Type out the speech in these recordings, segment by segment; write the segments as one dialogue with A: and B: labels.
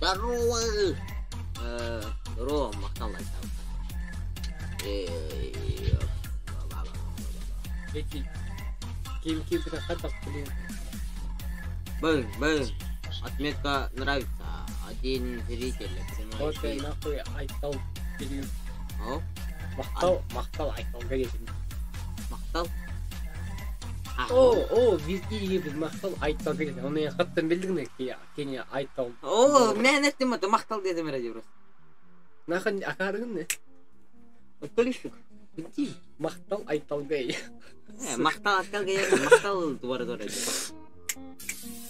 A: Здорово! Здорово, махтал айтал.
B: Эти ким прохадах, блин.
A: Б, Б. Отметка нравится. Один зритель. Прямой
B: Вот
A: эфир.
B: нахуй айтал блин.
A: О,
B: Махтал, махтал айтал говорит.
A: Махтал. А,
B: О, о, везде без махтал айтал говорит. Он я хаттан билдиң кени айтал.
A: О, мен эттим это махтал дедим ради просто.
B: Нахуй акарыгын не?
A: Полишук. Иди.
B: Махтал айтал гей.
A: Махтал айтал гей, махтал дувара дувара.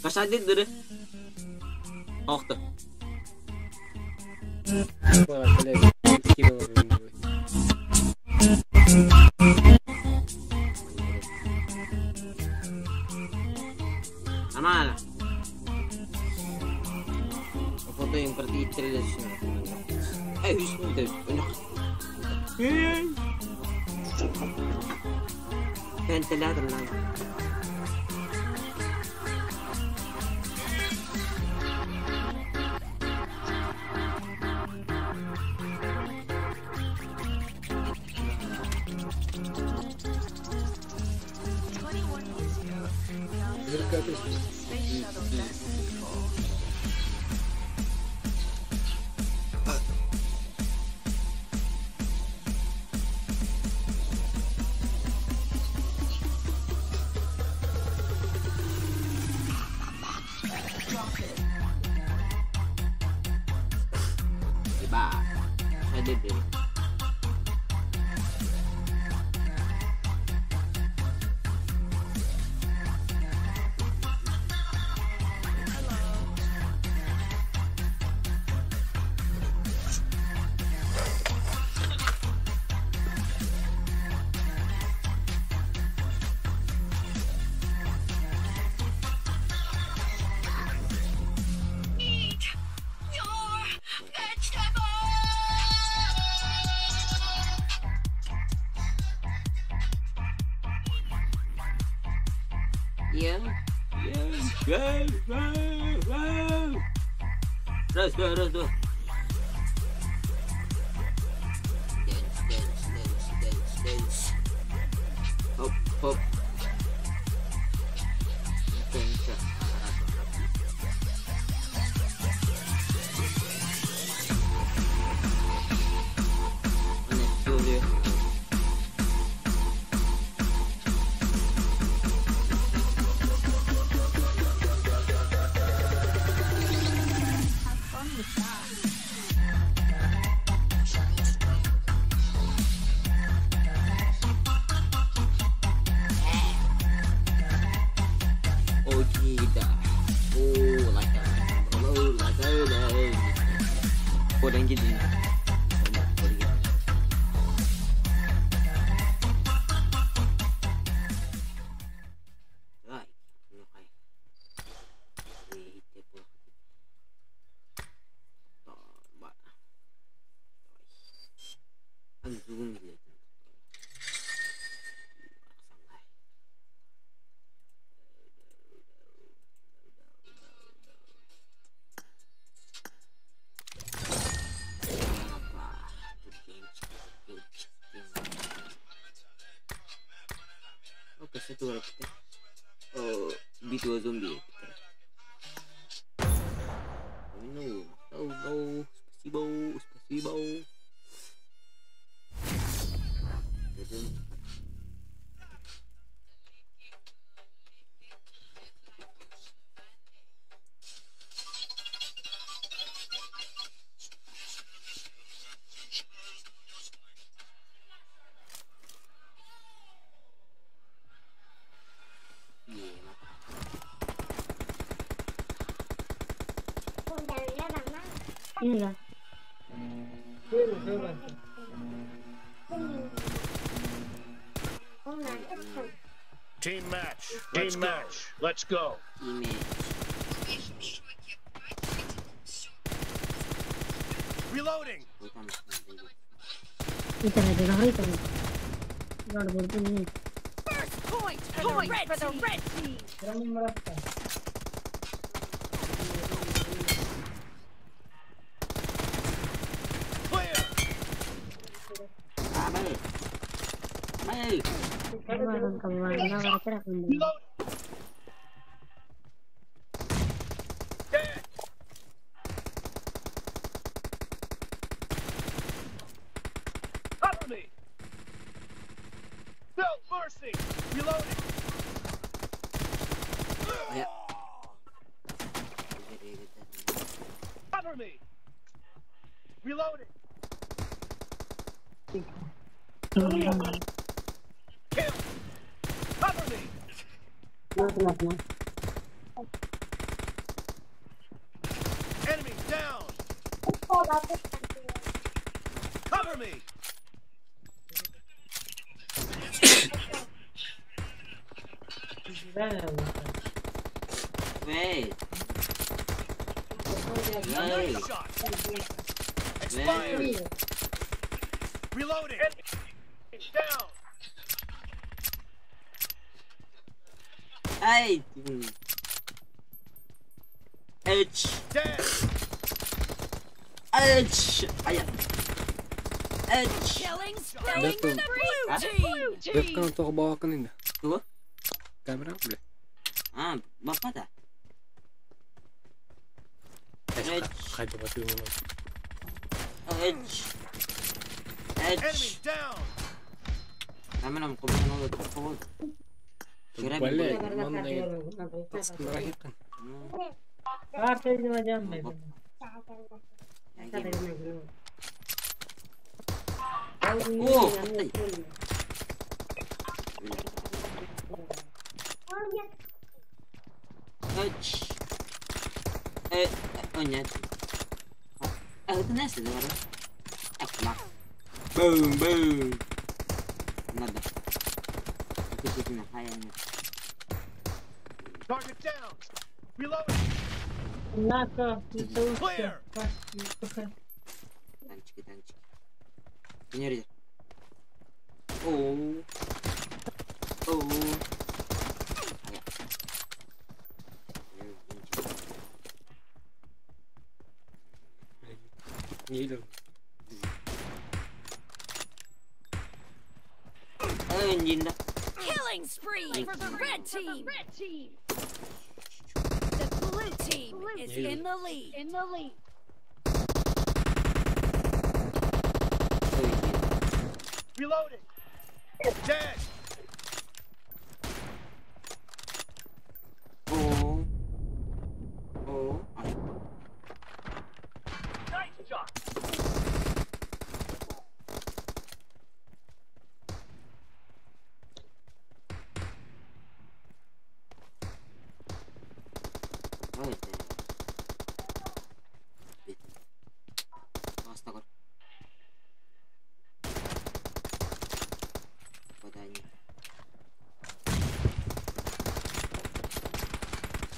A: Кашады дыры. Охты.
B: Блядь, кинул.
A: Нормально. Фото им против. Эй, Вентилятор надо. Diba? Siya din.
C: Eat your vegetables!
A: Yeah. Yeah. Yeah. Yeah. Yeah. Раз, два, раз, два. Dance, dance, dance, dance, dance. Hop, hop. Dance. Раз, два, раз. Ano, oluyor?
C: Have fun with that.
A: Oh, gida. Oh, like that. Oh, like that. Oradan gidin. Oraya gidin. Right. Okay. Oh, B2 zombie. Ну, oh, спасибо, спасибо.
D: Team match. Team match. Let's go.
A: Имеет.
D: Reloading.
C: First point for the red team.
D: Reloading. Dead. Cover me. No mercy. Reloading.
A: Ayo.
D: Cover me. Reloading. Kill. Cover me. Enemy down. Cover me.
A: Wait.
D: Nice
A: Wait.
D: shot. Expired.
A: Wait.
D: Reloading. Down.
A: Hey. H.
D: Dead.
A: H. Ayo. H.
C: Killing spree
B: Betul.
C: for the blue
A: Hah?
C: team.
B: Webcam tuh ke bawah kan ini?
A: Tuh.
B: Kamera boleh.
A: Ah, bapak dah.
B: Eh,
A: H.
B: kayak batu ngono.
A: H.
D: Enemy
A: H.
D: down.
A: Kami nak kau mana kau. Kira
B: Boleh.
A: boleh.
B: Mana yang
A: Oh, tai. H. Eh, oh nyat. Eh, itu nasi tu ada. Eh, mak. Boom, boom. Nada. Aku sih nak kayaknya.
D: Target down. Reloading. Clear.
A: Танчики, танчики. Ini dia. Oh. Oh. Ayo.
B: Gila.
A: Eh, anjing dah.
C: Killing spree for the red team. The blue team is
B: Yeah.
C: in the lead. In the lead.
A: Oh, anjing.
D: Reloading. Dead.
A: Oh. Oh. Ayo.
D: Nice shot.
A: Oh, itu. Astaga. Padanya.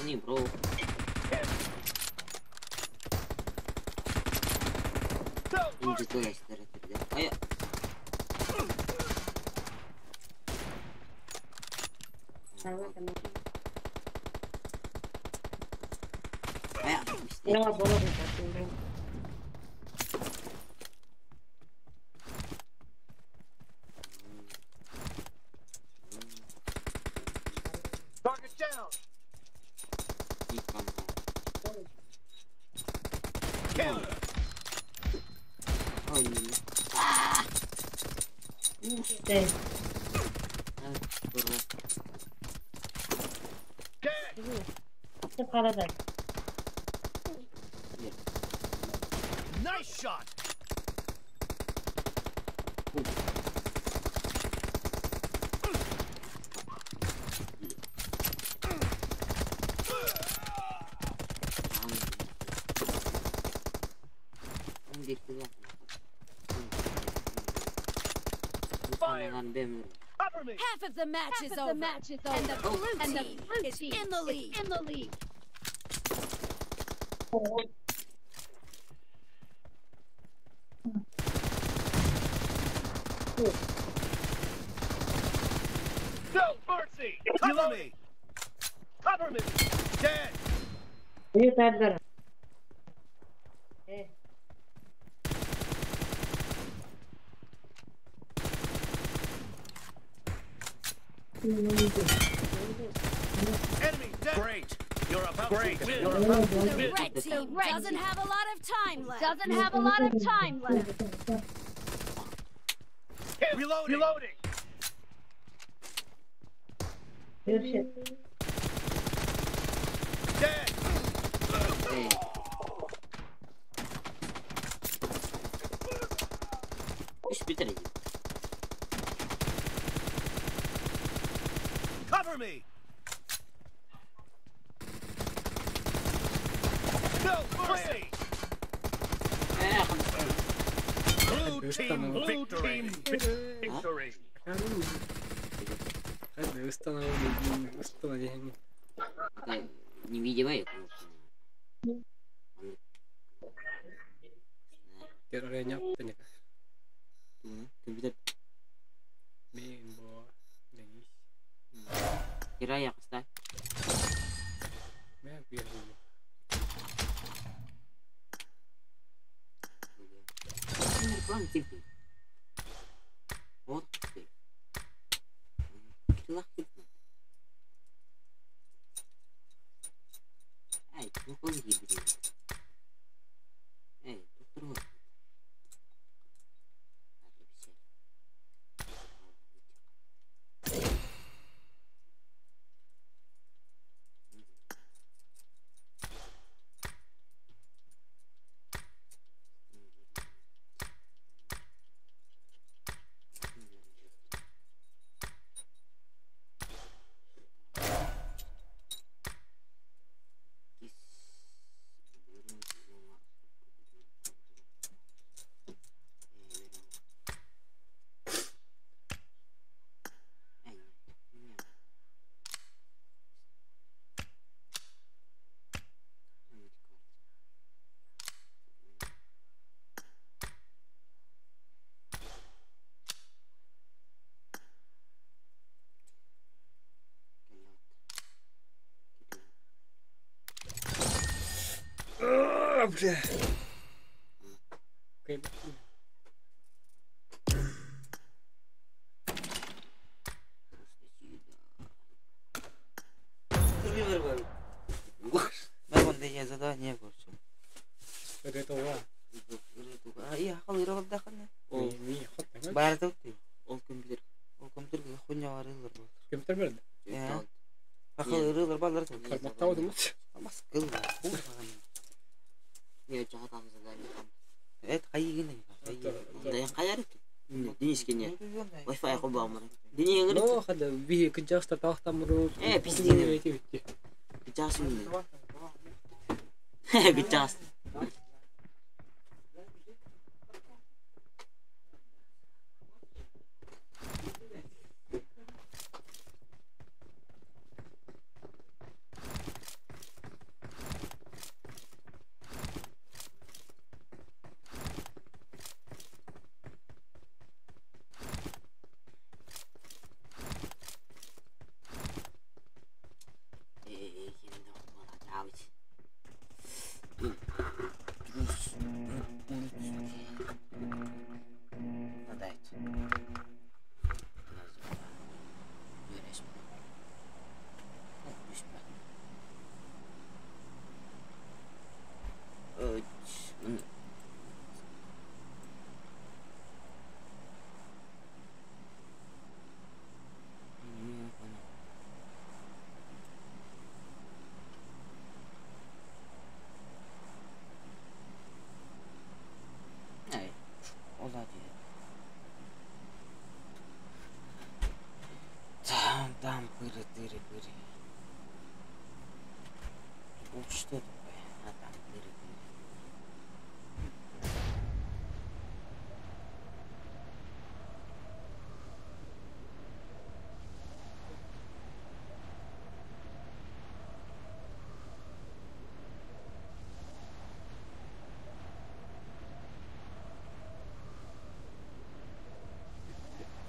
A: Ini bro.
D: No
A: Ini
D: mercy.
A: gitu guys, dari tadi. Ayo. Ayo.
D: Target down.
A: Ikan.
D: Kill.
A: Oh ini. Ah, bro.
D: Dead.
A: Iya.
D: Nice shot. Cover me.
C: Half of the match is over. And the blue team is in the lead. In the lead.
D: No mercy. Cover me. Cover me. Dead. Enemy dead. Great. You're about Great. To win. You're about to
C: The
D: win.
C: red team doesn't have a lot of time left. Doesn't have a lot of time left.
D: Reloading. Reloading. Dead.
A: Үс бүтэр дии.
D: Cover me. No mercy.
A: Ээ, хамсаа.
D: Blue team victory. Victory.
B: Установи.
A: Невидимая. Компьютер. Кирая кыста. Вот. Эй, ну ходи, блин. Эй, тут
B: Бля.
A: Кыджас. Что такое? А там дыры-дыры.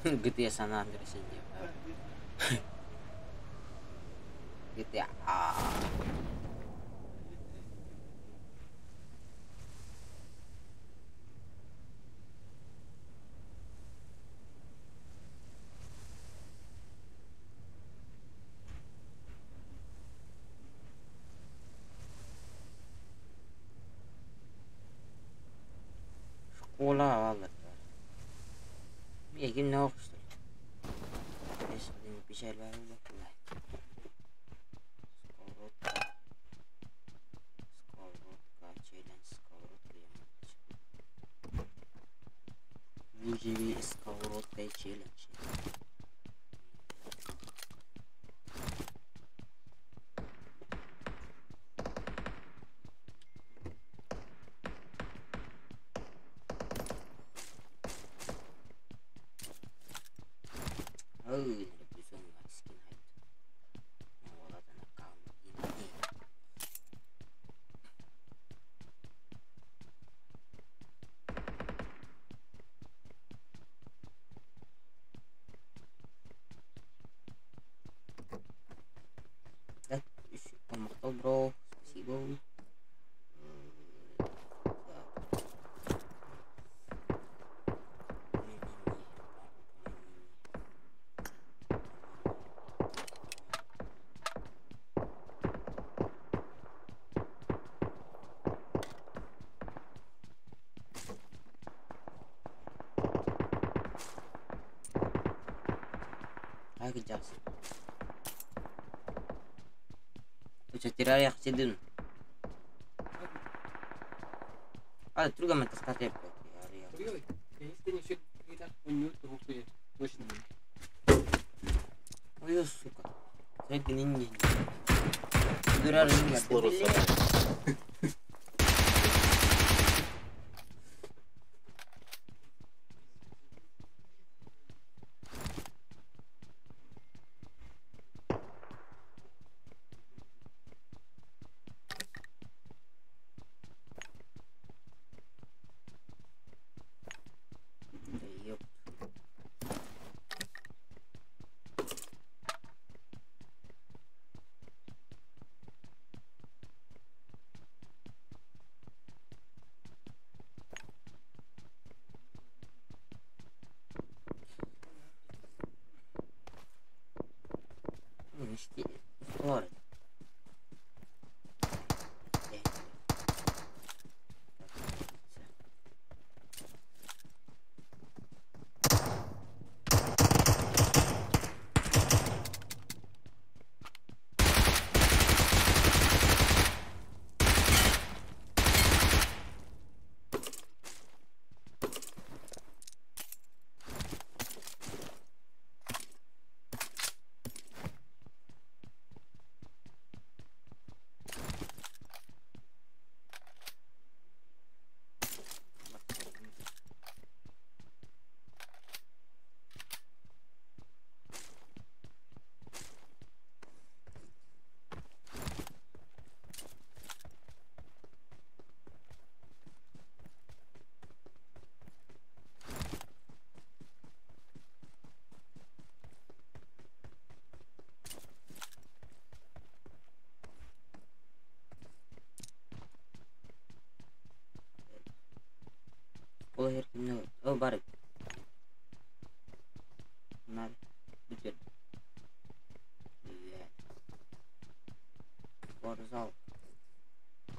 A: GTA San Andreas GTA. Махтал, бро, спасибо. Tirare А, друга ме Ой, сука. Не. Да ёпт. Ну, Скоро. Ол her kimne о бар. Нар бүтер. Привет. Спортзал.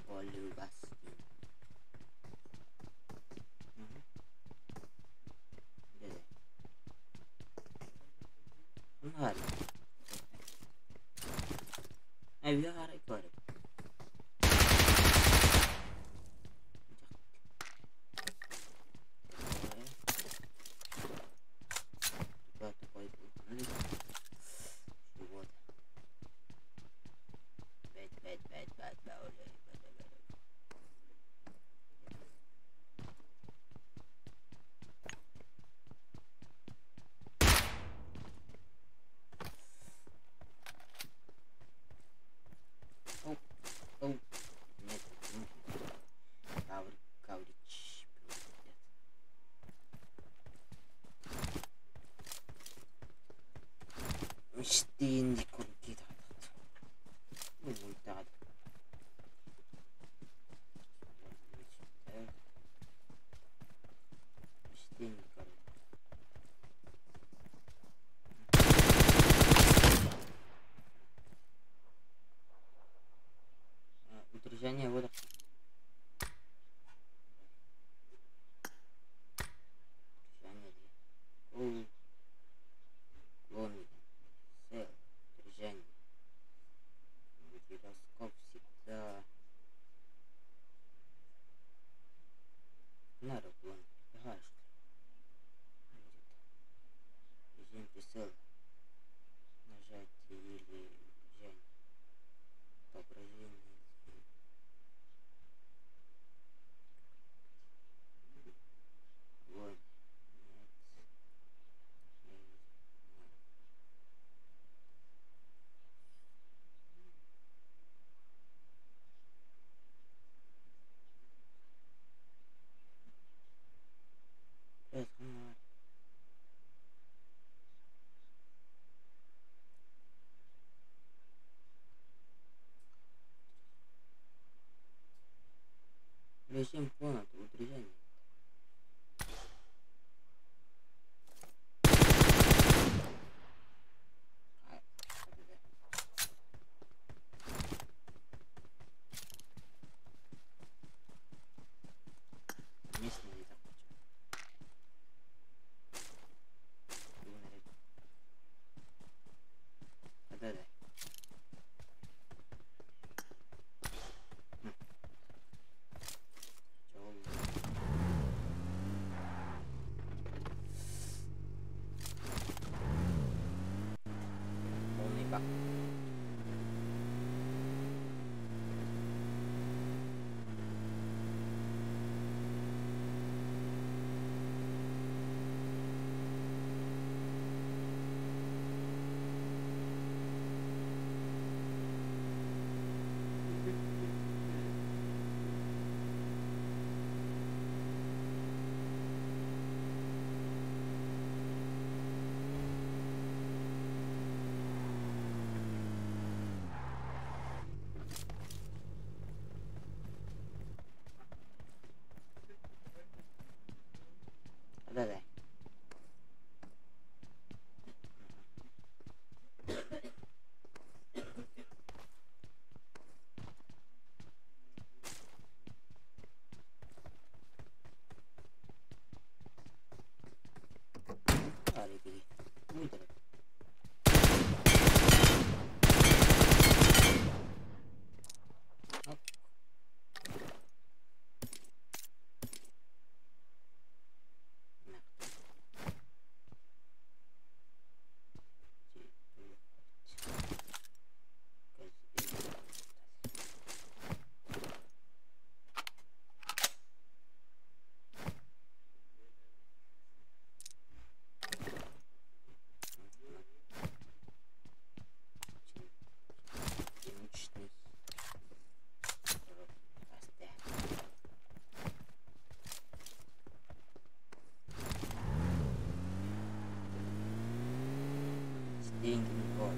A: Полюбасти. Деде. Нар. Ay, bir var. Мечты Удержание вода. Удержание. Клон. Сел. Удержание. Гироскоп всегда. На клон. Ага, что ли? Режим прицела. Нажатие или удержание. Отображение. Зачем комнату? У друзей нет. Местный Да-да. Полный бак. Да-да. Деньги не бывает.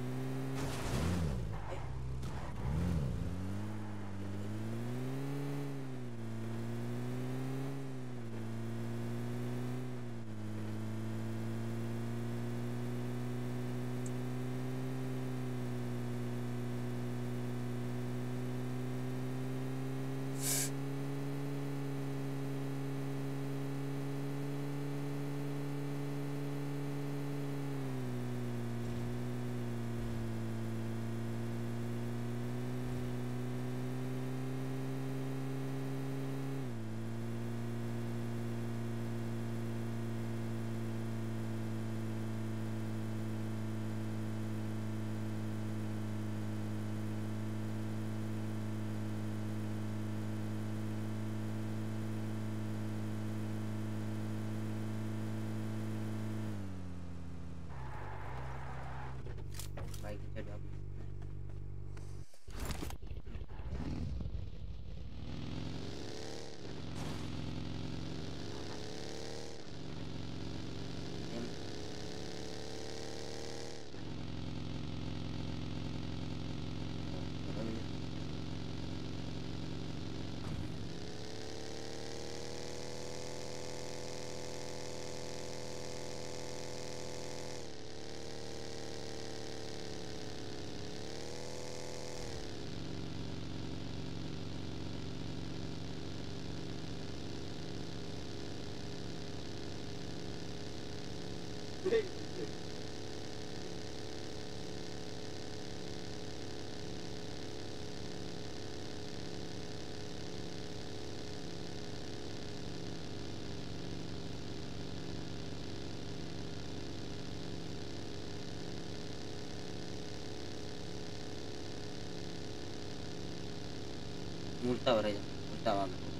A: Multa ahora ya, multa va mejor.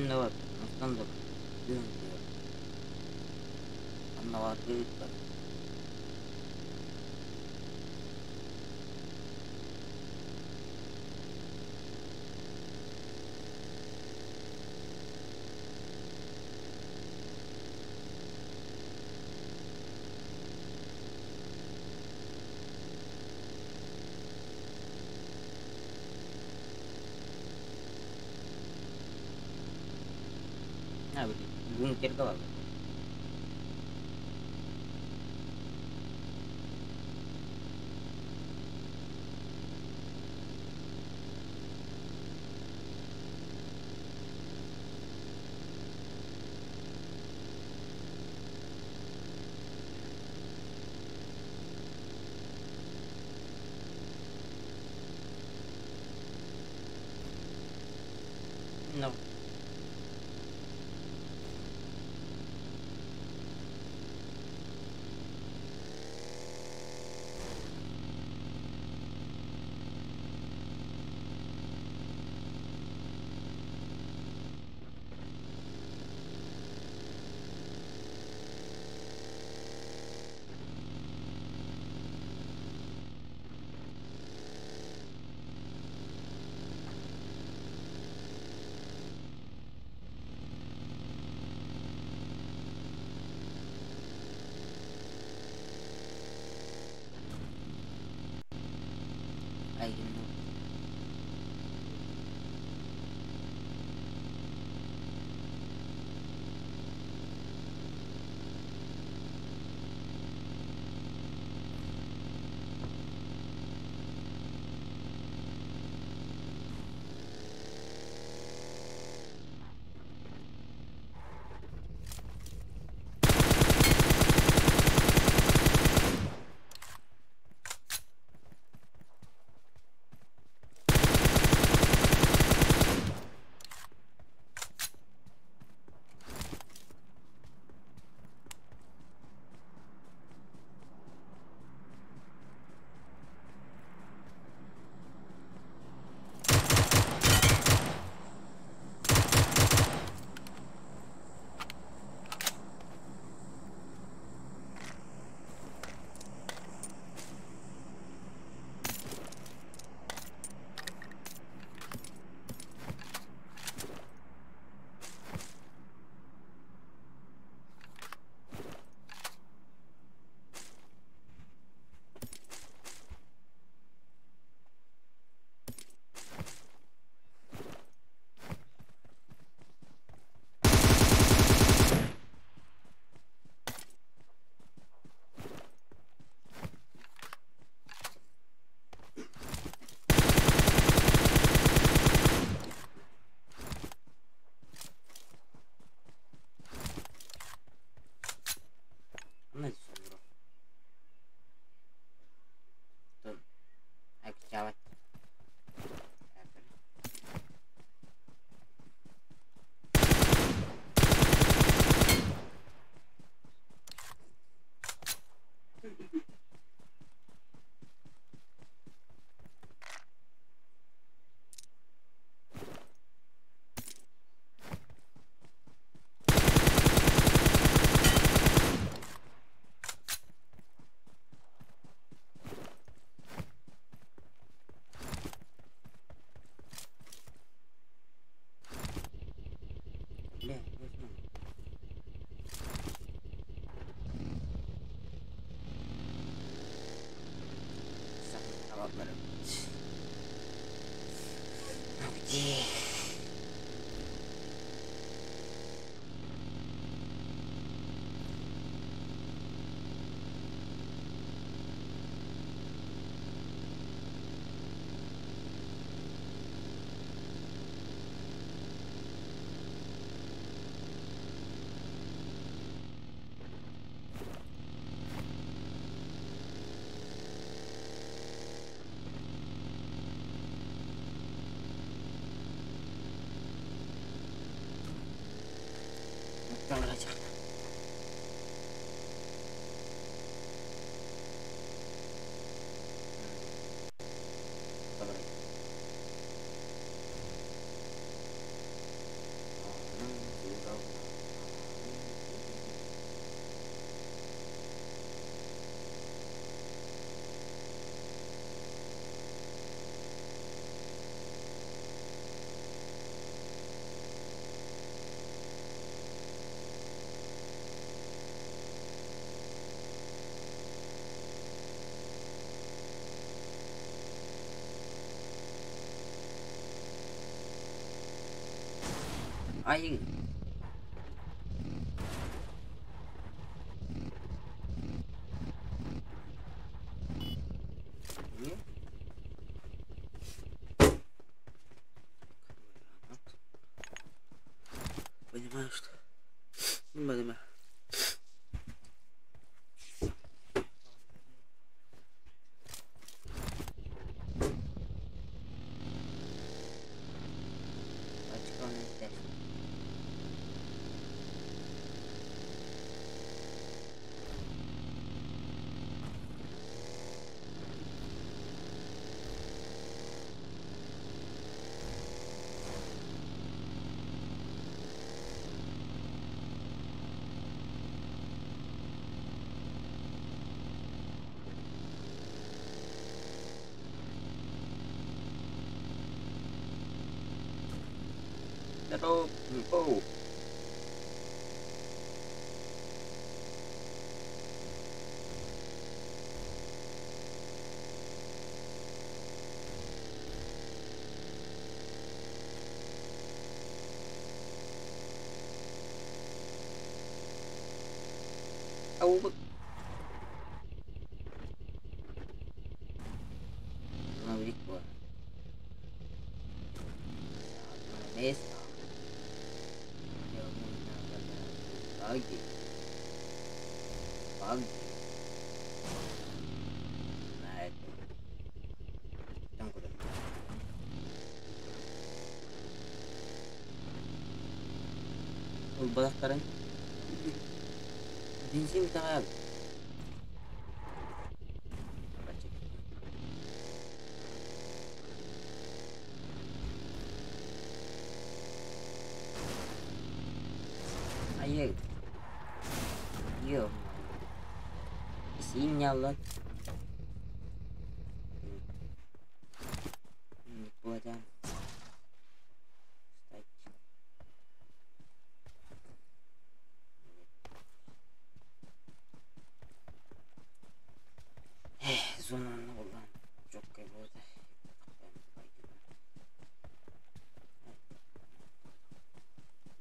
A: No. I know. Ай. Понимаю, что... Понимаю. Здорово, оу. Ау. Pagi. Pagi. Nah itu. Ылбалахтарын бензин таҕаал. Айы. Ё. Синялы. Буолан. Встать. Зонаны булан. Жоккай болды.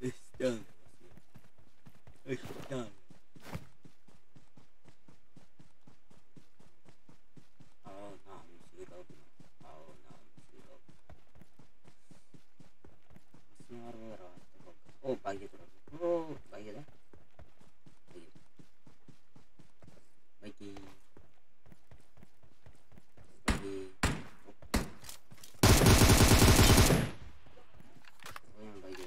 A: It's It's done. Oh no, Oh, bagi Oh, bagi dah. Bagi. Bagi. Bagi. Oh, yang bagi.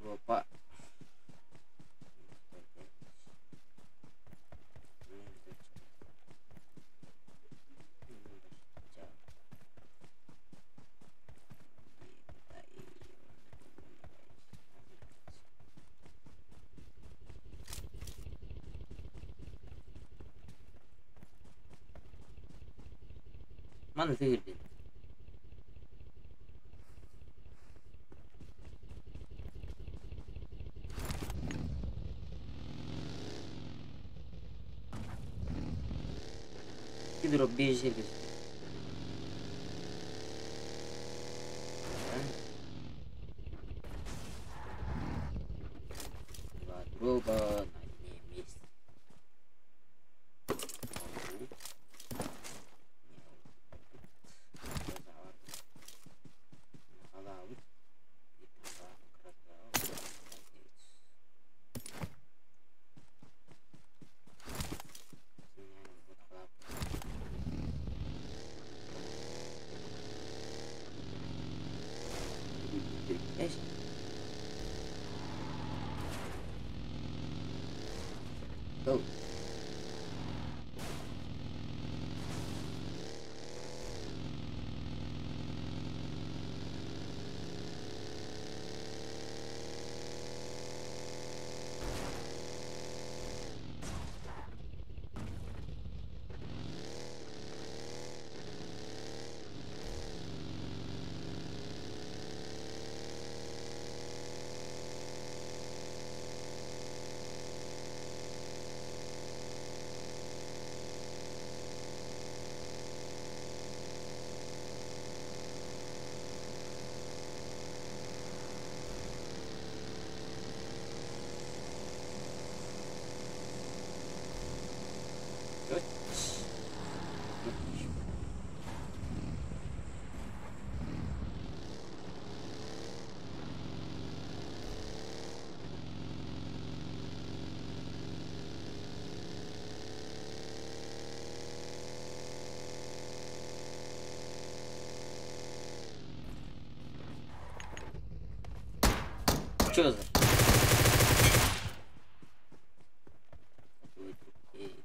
A: Europa. Mana sihir? Drop 1 2, 3, Go. Чё за? Твой друг. Эй.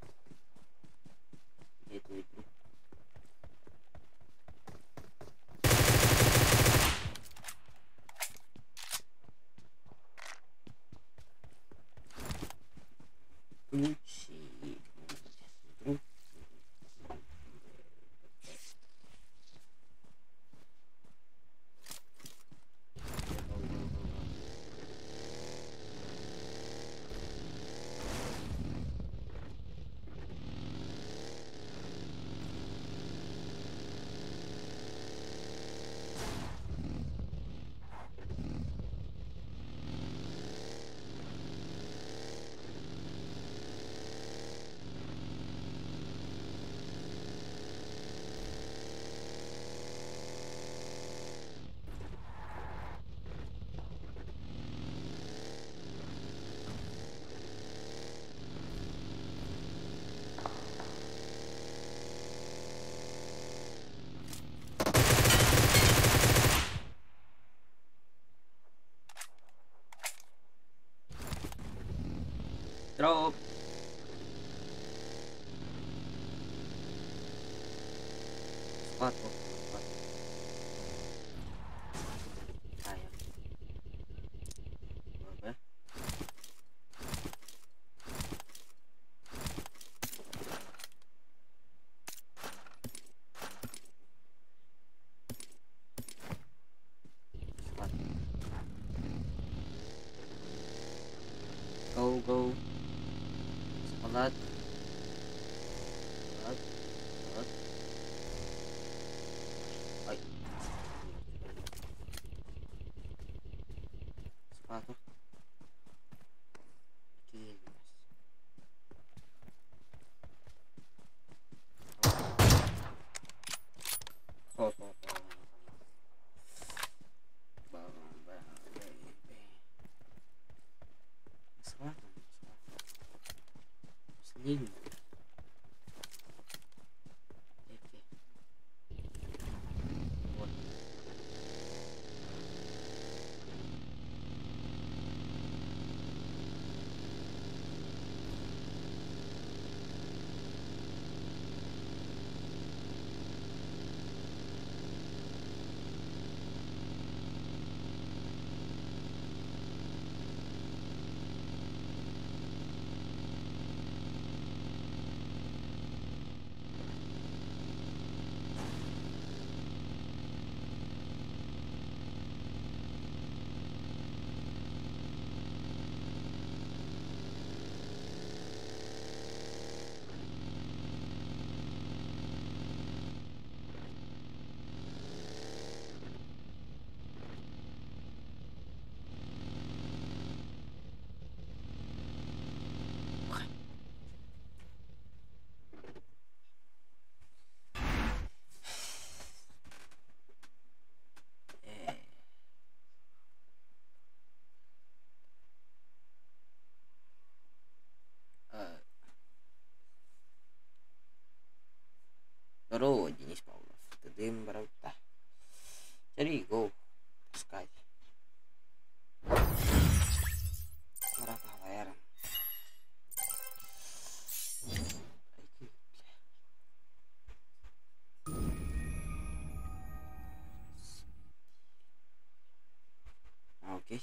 A: Где твой друг? Ключи. Друг. Дроп. Склад, вот, склад. Kaya. ВВ. Склад. Go, go. Склад. Склад. Склад. Ай. Склад. Какие у нас? Хо-хо-хо. Склад, склад. Последний. Эти. Вот. Здорово, Денис Павлов. Ты дым, брата. Три, го. Пускай. Окей.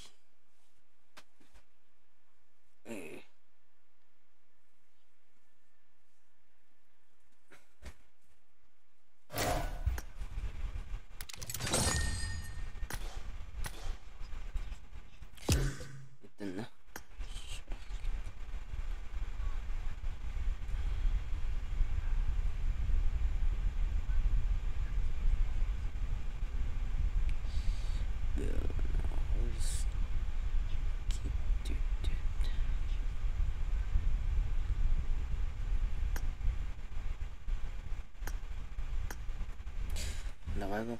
A: Давай его.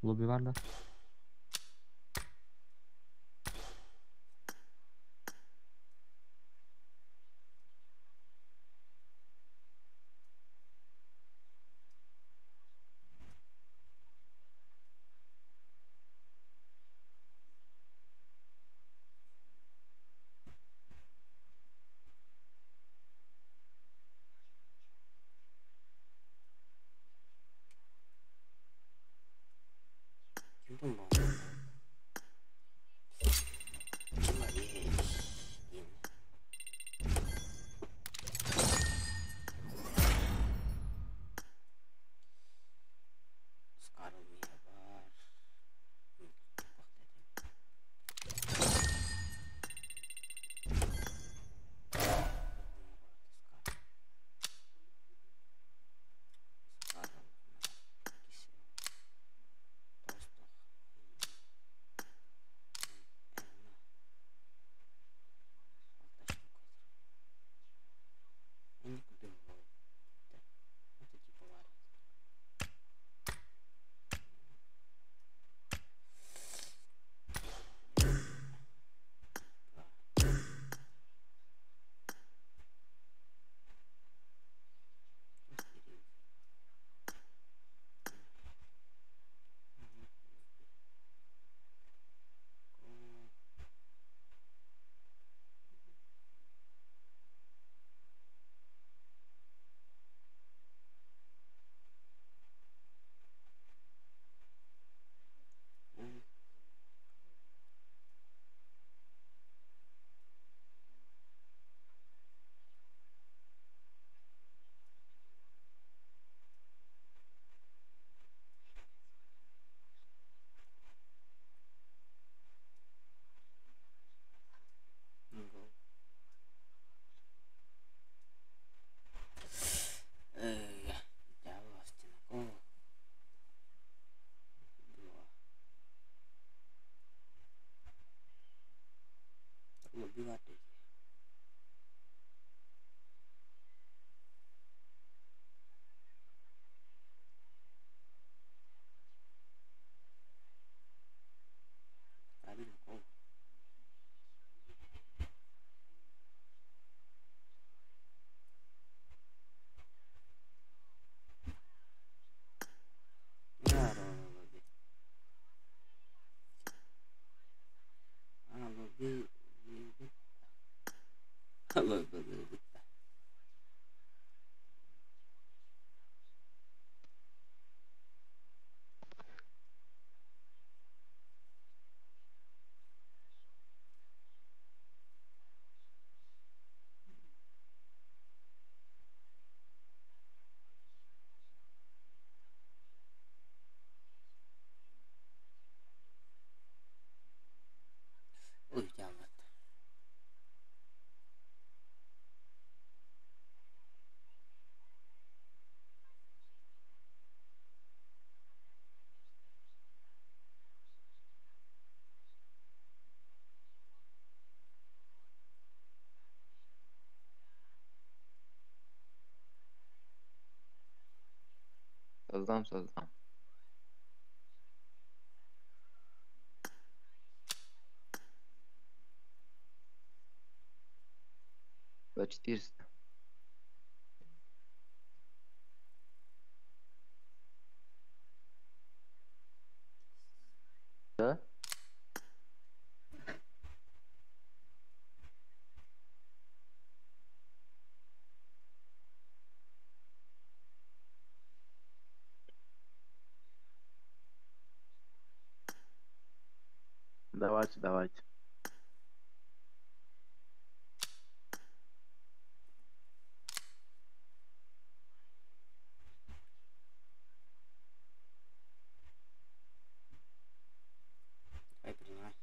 A: Лобби бар да?
E: Создам, создам. За 400. Да? Давайте, давайте.
A: Давай принимай.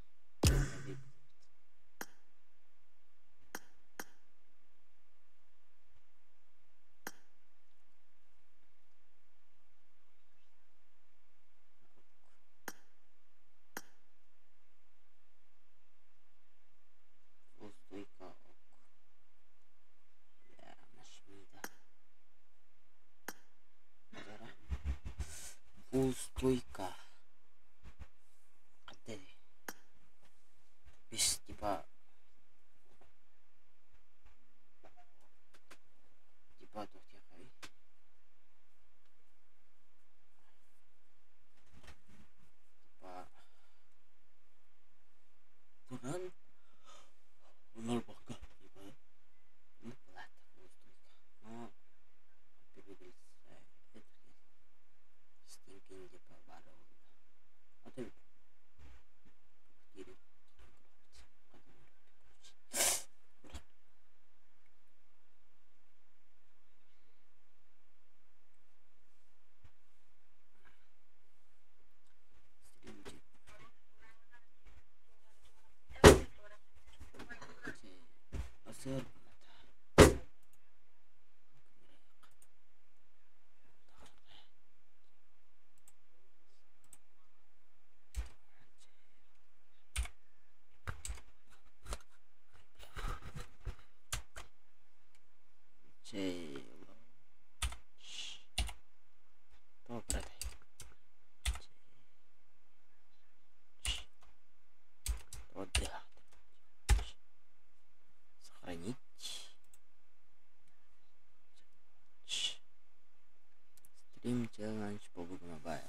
A: Сохранить. Стрим челлендж по Mobile.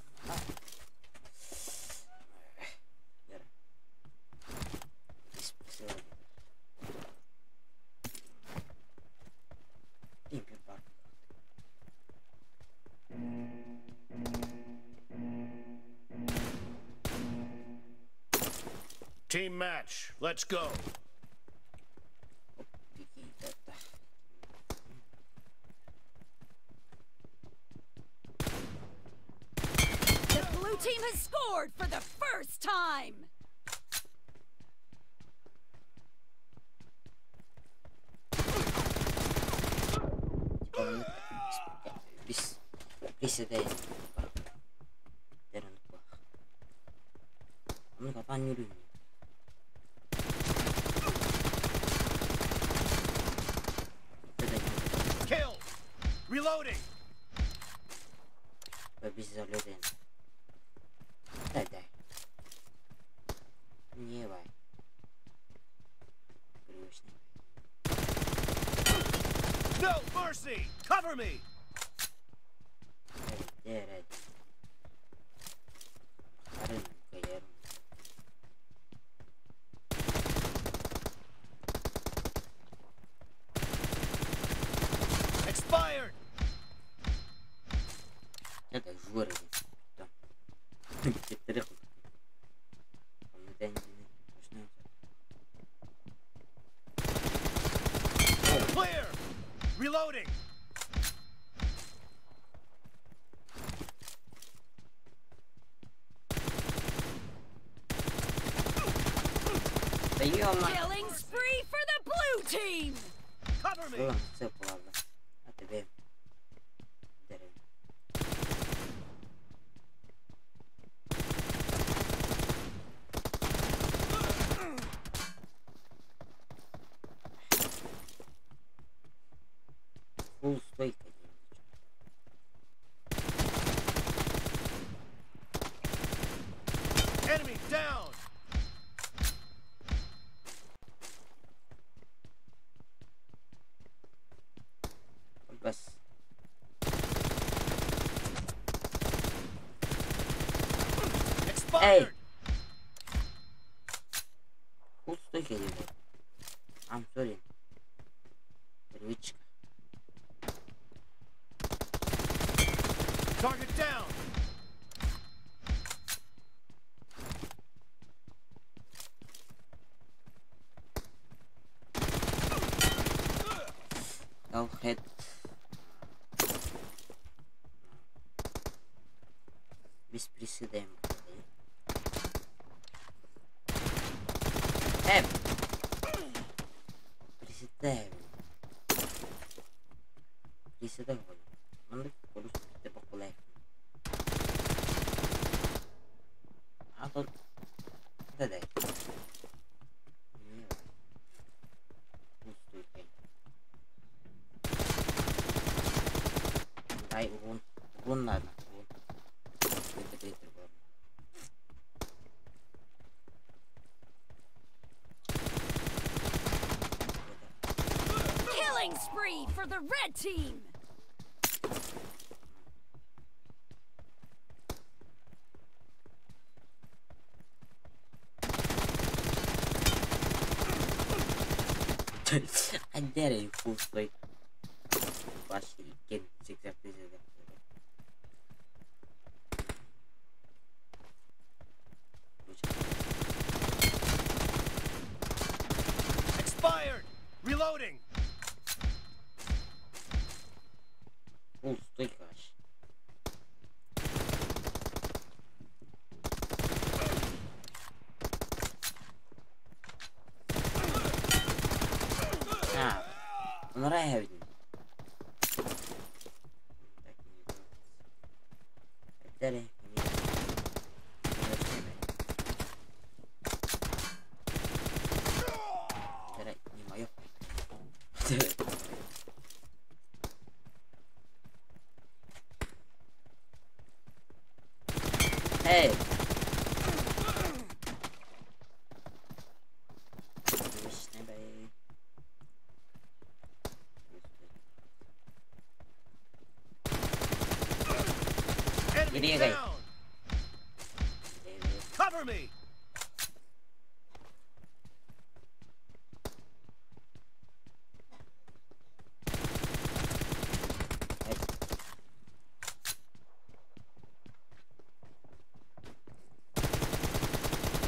D: Team match, let's go.
C: The blue team has scored for the first time.
D: Kill! Reloading! No mercy! Cover me! Expired! Clear! Reloading!
C: Killing spree for the blue team!
D: Cover me!
A: Full стойка.
D: Enemy down.
A: بس.
D: Expired.
A: Full стойка. I'm sorry. Привычка.
D: Target down.
A: Go ahead. Без приседаем. Приседаем. Приседаем. Урон надо.
C: Killing spree for the red team.
A: I dare you full play. Actually, exactly.
D: Expired! Reloading!
A: Full стойка. Онора эһэбитин. Так, Это не мое. Эй!
D: Enemy
A: Бегай.
D: down. Cover me.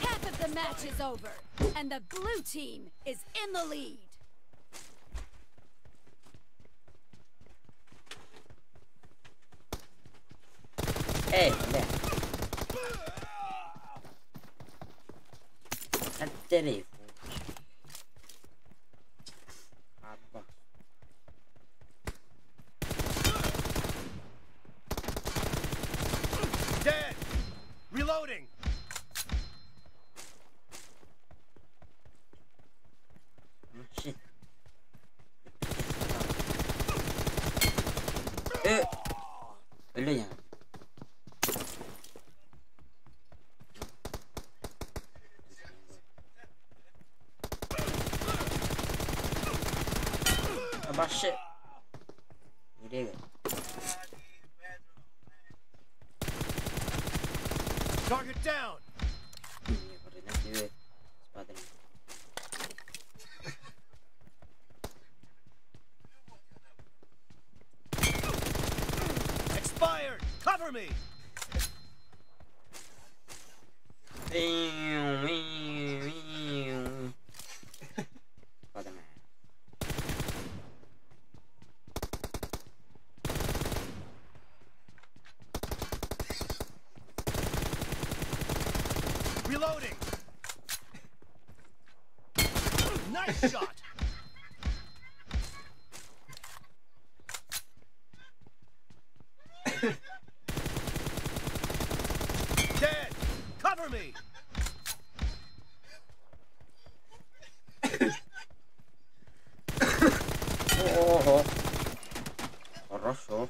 C: Half of the match is over, and the blue team is in the lead.
A: Эй, бля. От телефон. Апа.
D: Dead. Reloading.
A: Ну, shit. Э! Өлө. Вообще. Бегай.
D: Target down.
A: Не, на тебе спадали.
D: Expired. Cover me.
A: Спадаме.
D: Reloading. Nice shot. Dead. Cover me.
A: Ого. Хорошо.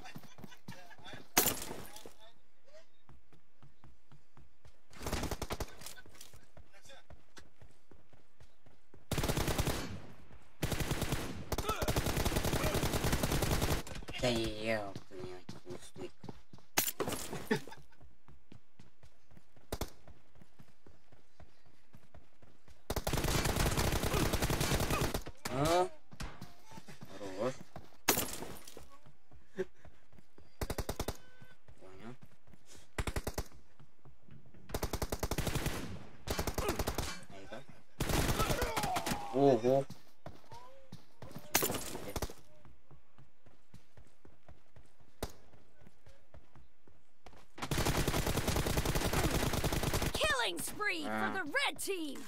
A: Да ёб твою мать, пустык. А? Хорош. Понял. Ай-ка. Ого. Чего себе.
C: Killing spree for the red team.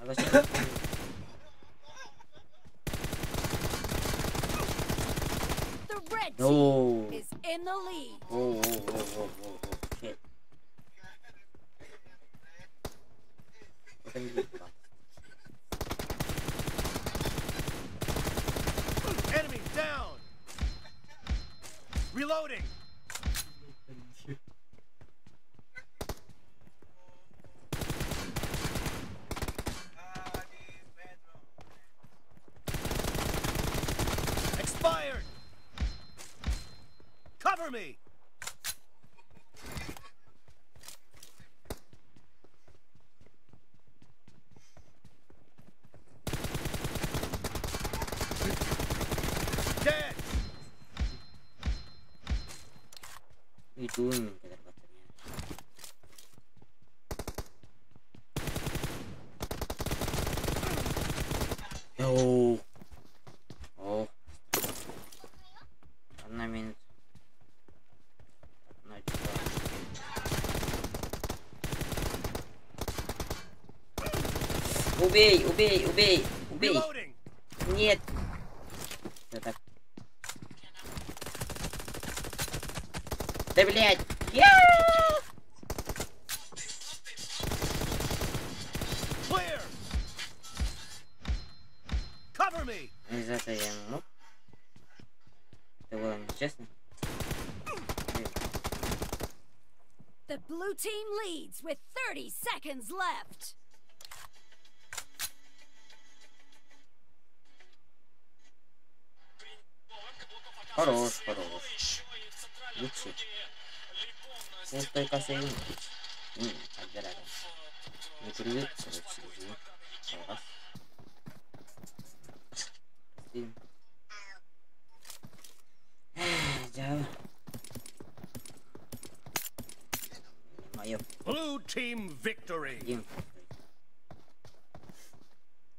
A: А зачем?
C: The red team
A: No.
C: is in the lead.
A: О, shit. Это не будет.
D: Enemy down. Reloading. Expired. Cover me. Dead.
A: What are you doing, пидорбатер? No. О. Одна минута. Одна часа. Убей, убей, убей, убей.
D: Reloading.
A: Нет. Да так. Да блять. Я!
D: Clear. Cover me.
A: Из этого я мог. Это было нечестно.
C: The blue team leads with 30 seconds left.
A: Хорош, хорош. Лучше. Я столько сейвин. Отбираю. Не привык, короче, извини. Раз. Стрим. Дьявол. Моё.
D: Blue team victory.
A: Дим.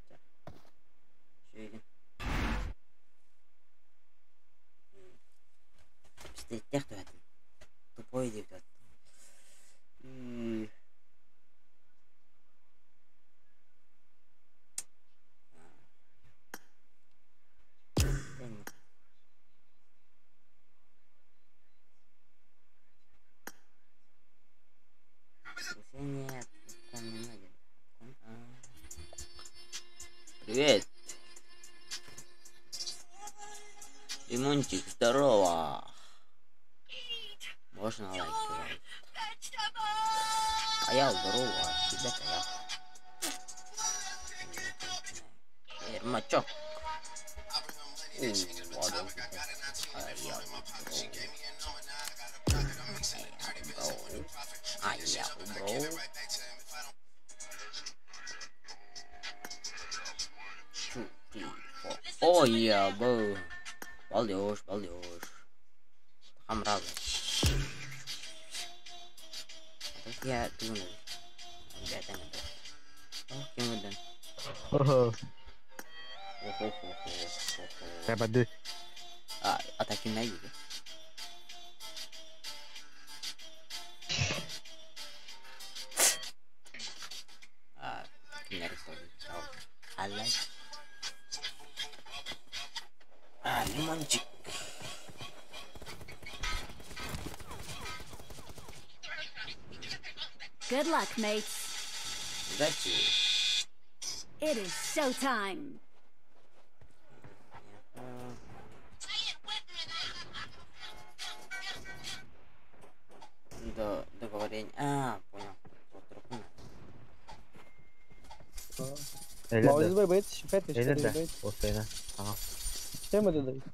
A: Так. Шөйгін. Пистолеттер туһатын. Тупой деп туһатын. Привет. Лимончик, здорово. Можно лайк, пожалуйста. А я здорово, ребята, я. Ермачок. А я бро. Two, three, four. О, я был. Балдеж, балдеж. Хамрал. Я думаю, ребята, надо. О, кем вы
E: Ого. Треба.
A: А, атаки на юге. А, А, лимончик.
C: Good luck, mates.
A: Удачи.
C: It is showtime.
A: До договорения. А, понял.
E: Öyle de. O sene. Tamam.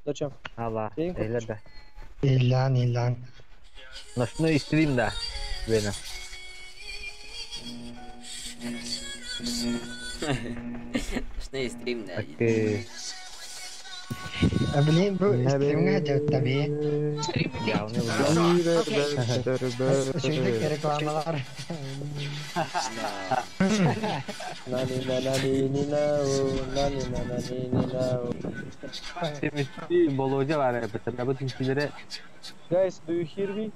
F: Зачем?
E: Allah. Öyle de.
G: İlan ilan.
E: Nasıl isteyeyim de beni.
A: Ночной стрим, да.
E: Окей.
G: А блин, bu stream'e tabii. Şimdi reklamalar.
F: Nani na nani ni na o nani na nani ni na o.
E: Bol hoca var ya. Bu tümsülere.
F: Guys, do you hear me?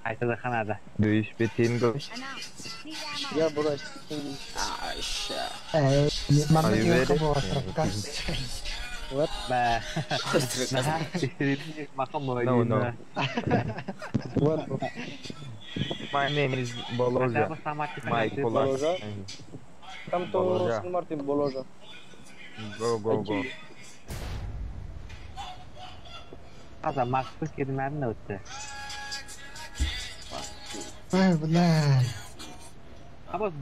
E: Aytada kanada.
H: Do you speak English?
F: Yeah, bro, I speak English.
G: Are you ready?
F: What?
H: No, no.
F: What, bro?
H: My name is Boloja. Mike
F: Boloja? Come to San Martin, Boloja.
H: Go, go, go.
E: هذا ما فكر ما نوته.
G: Бля.
E: А вот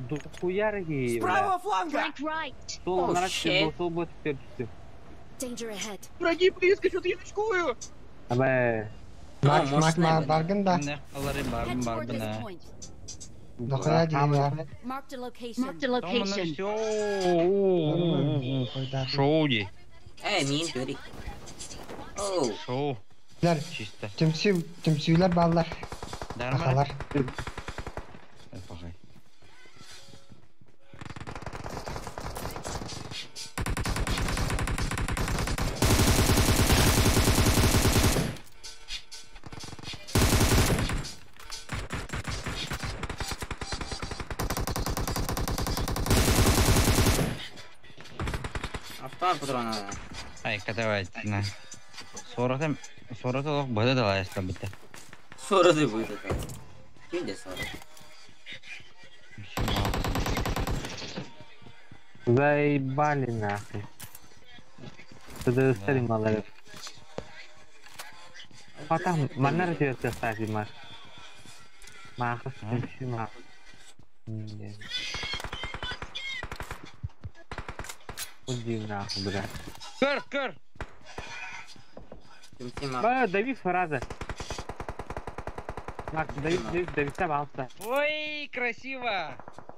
E: хуярги.
D: Справа фланга.
C: Right.
E: Стол наращивал, стол будет теперь.
C: Danger ahead.
I: Враги близко, что-то я очкую.
E: Абе.
G: Мак, мак, мак, баргын да.
C: Head toward this point.
G: Дохуя дела.
C: Marked a location. Marked a location.
J: Шоу дей.
A: Эй, мин төрик. Оу.
J: Шоу.
G: Чисто. Түмсүйлер баллар.
J: Нормально.
A: Tamam патрон.
J: Ай, катавать на. Соротом, сорото лох бада дала яста бите.
A: Сороты будет это. Кимде сорот?
E: Заебали нахуй. Тыдыстар малары. Потом маннар тебе ставить маш. Махас, мах. Уйди нахуй, бля.
J: Көр, көр!
E: Ба, дави фраза. Макс, дави, дави, дави, пожалуйста.
J: Ой, красиво!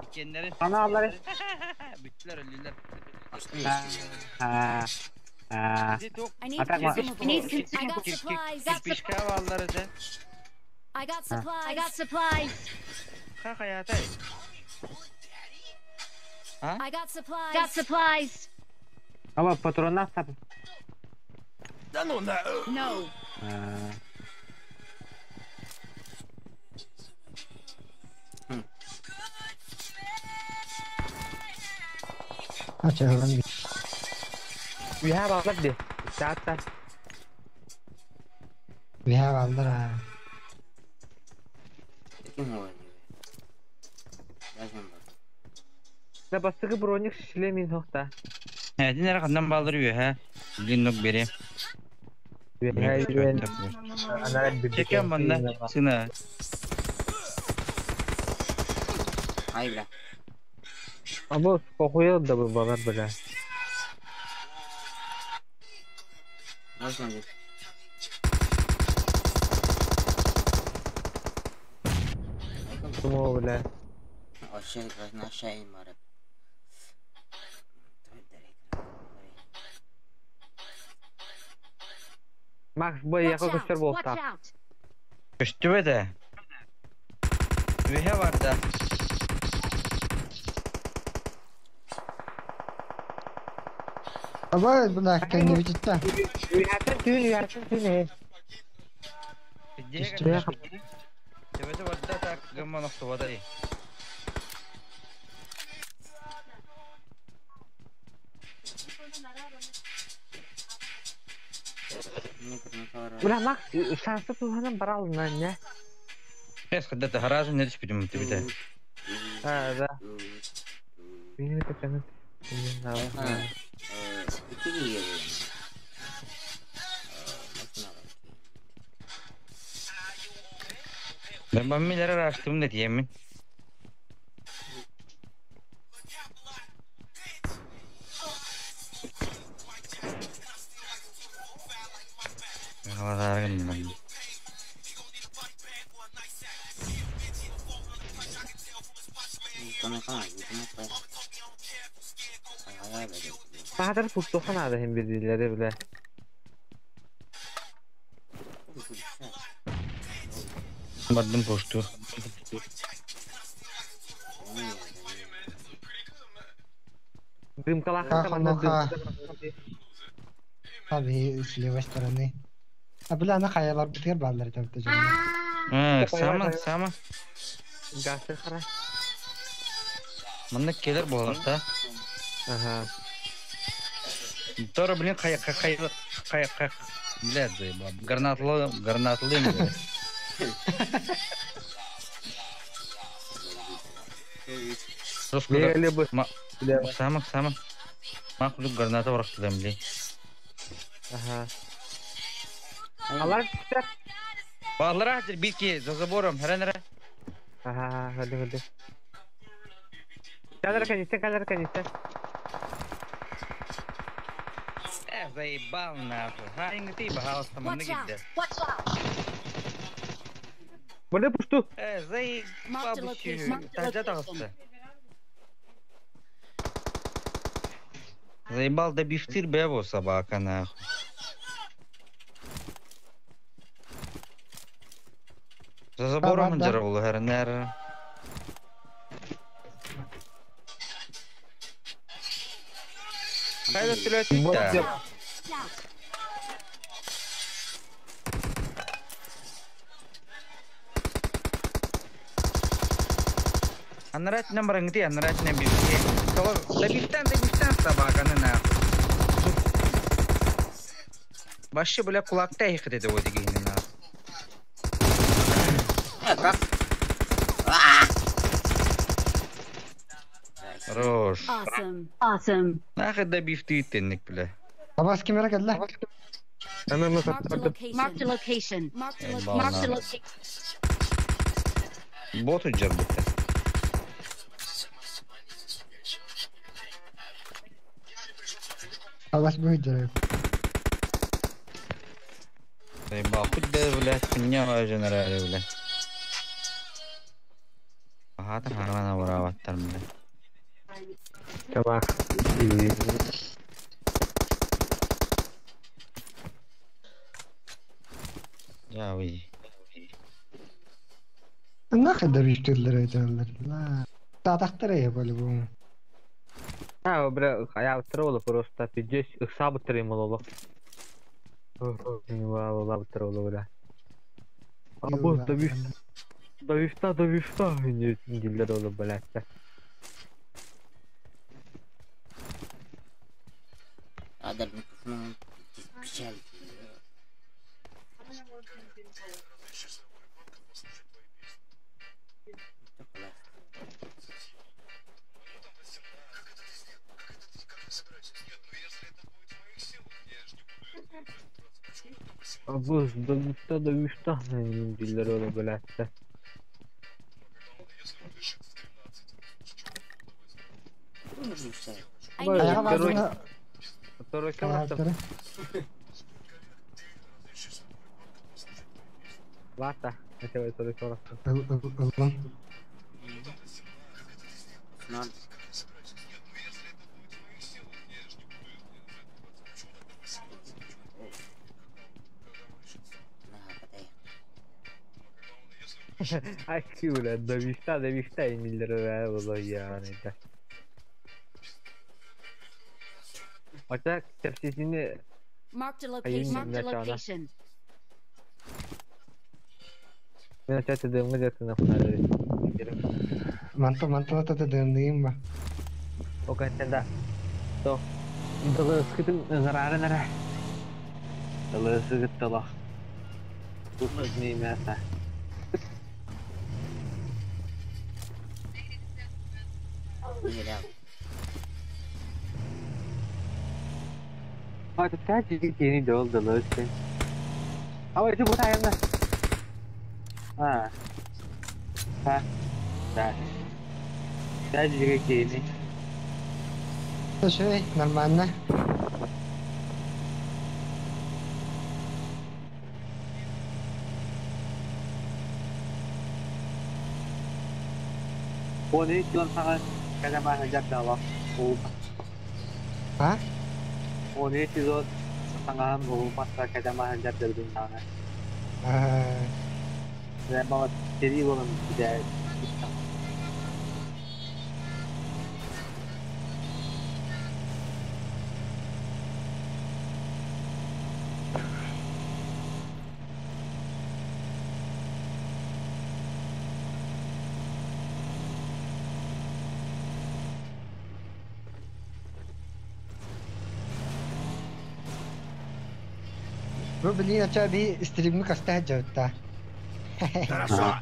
J: Икеннерин.
E: Ана аллары.
J: Бүттүлөр, өлүлөр.
E: А, а.
C: I need
E: А так,
C: consumables. I got supplies.
J: Кирпичка баллары да.
C: I got supplies. I got supplies.
J: Ха хаятай.
C: I got supplies. Got supplies.
E: Аба, патронах тап.
D: Да ну на...
C: No.
G: Açalım.
E: We have aldık di. Saat
G: We have aldılar ha.
A: Kim oynuyor? Yazın bak.
E: Да бастыгы броник шлемин хохта.
J: Эдин кандан балдыр үйе, ха? Блин, бери. Чекен манна, сына.
A: Ай, бля.
E: Або похуел да бы балар, бля.
A: Можно ли?
E: Думал, бля.
A: Вообще, наша имара.
E: Макс, бой, я
C: Watch
E: көстөр
C: out.
E: болуп
C: Watch
E: тап.
C: out.
J: Көстүбө да. Үйе бар да.
G: Аба, бля, kendi vücutta.
E: Үйәтін түйін, үйәтін түйін.
J: Төбөтө барда так гымман октобада.
E: Бля, Макс, шансы туһанан бара алдына, не?
J: Эс кыдда харазын не түшпүдүм төбөтө.
E: А, да. Мени тепенет.
J: Ben bambilere araştırdım da diyemin.
E: Bahadır пустохан ады hem bir bile.
J: Бардым пошту.
E: Дымкалаха
G: Ха-ха-ха. Tabii с левой стороны. А бля, на хаялар битер баллар там тоже.
J: Сама, сама.
E: Гасы хара.
J: Мында келер болар да.
E: Ага.
J: Тора, блин, хай, хай, хай, хай, хай, блядь, заебал. Гранатлы, гранатлы, блядь. Сама, сама. Махлюк граната врахтыдам, блядь.
E: Ага. Алар түштер.
J: Баллар ахтыр, битки, за забором, хрен-ре.
E: Ага, hadi hadi. Кадр канистер, кадр канистер.
J: Заебал нахуй. Ха, ты пожалуйста,
C: Watch out. Watch out.
E: Бля, пушту.
J: Заебал
C: Marked a location.
J: Тажа Заебал да бифтир бево собака нахуй. За забором жаровал, хрен-ре. Хайда түлөтүттэ. Анарат на барангти, анарат на бифте. Да бифтан, да бифтан собака на нахуй. Вообще, бля, кулакта их это вот на.
A: Как?
J: Хорош.
C: Awesome. Awesome.
J: Нахер добив ты тенник, бля.
G: Абас кимера кэллэ.
C: Marked a location. Marked a location. Marked a location.
J: Боту джербите.
G: Абас будет.
J: Заебал, хоть да, блядь, хуйня уже нравится, блядь. Ага, там хармана воровать там, блядь.
F: Чувак.
J: Я выйди.
G: Нахер добивтеллер этеллер. Ла. Татахтар я по-любому.
F: А, бля, я тролла просто пиздец, их сабы тремололо. Ла бля. А босс добивта, не дилер блядь.
A: هذا الميكروفون печаль.
F: А босс добивта, не дилер блядь. Второй километр. Вата, хотел второй километр. Акула, добивта, я Хотя, терпеть
C: Marked a location. Marked a location.
F: Мен опять дымы где-то на фонаре.
G: Манто, манто, это дым.
F: Ока, да. То. Дылы скытын зарары нара. Дылы сыгыттылах. Тут не мясо. А, это опять не дол, дылы сын. А, это будет наверное. А. Да. Да. Опять же
G: Слушай, нормально. А? Блин, а тебя би стримну кастаа жавта.
D: Хорошо.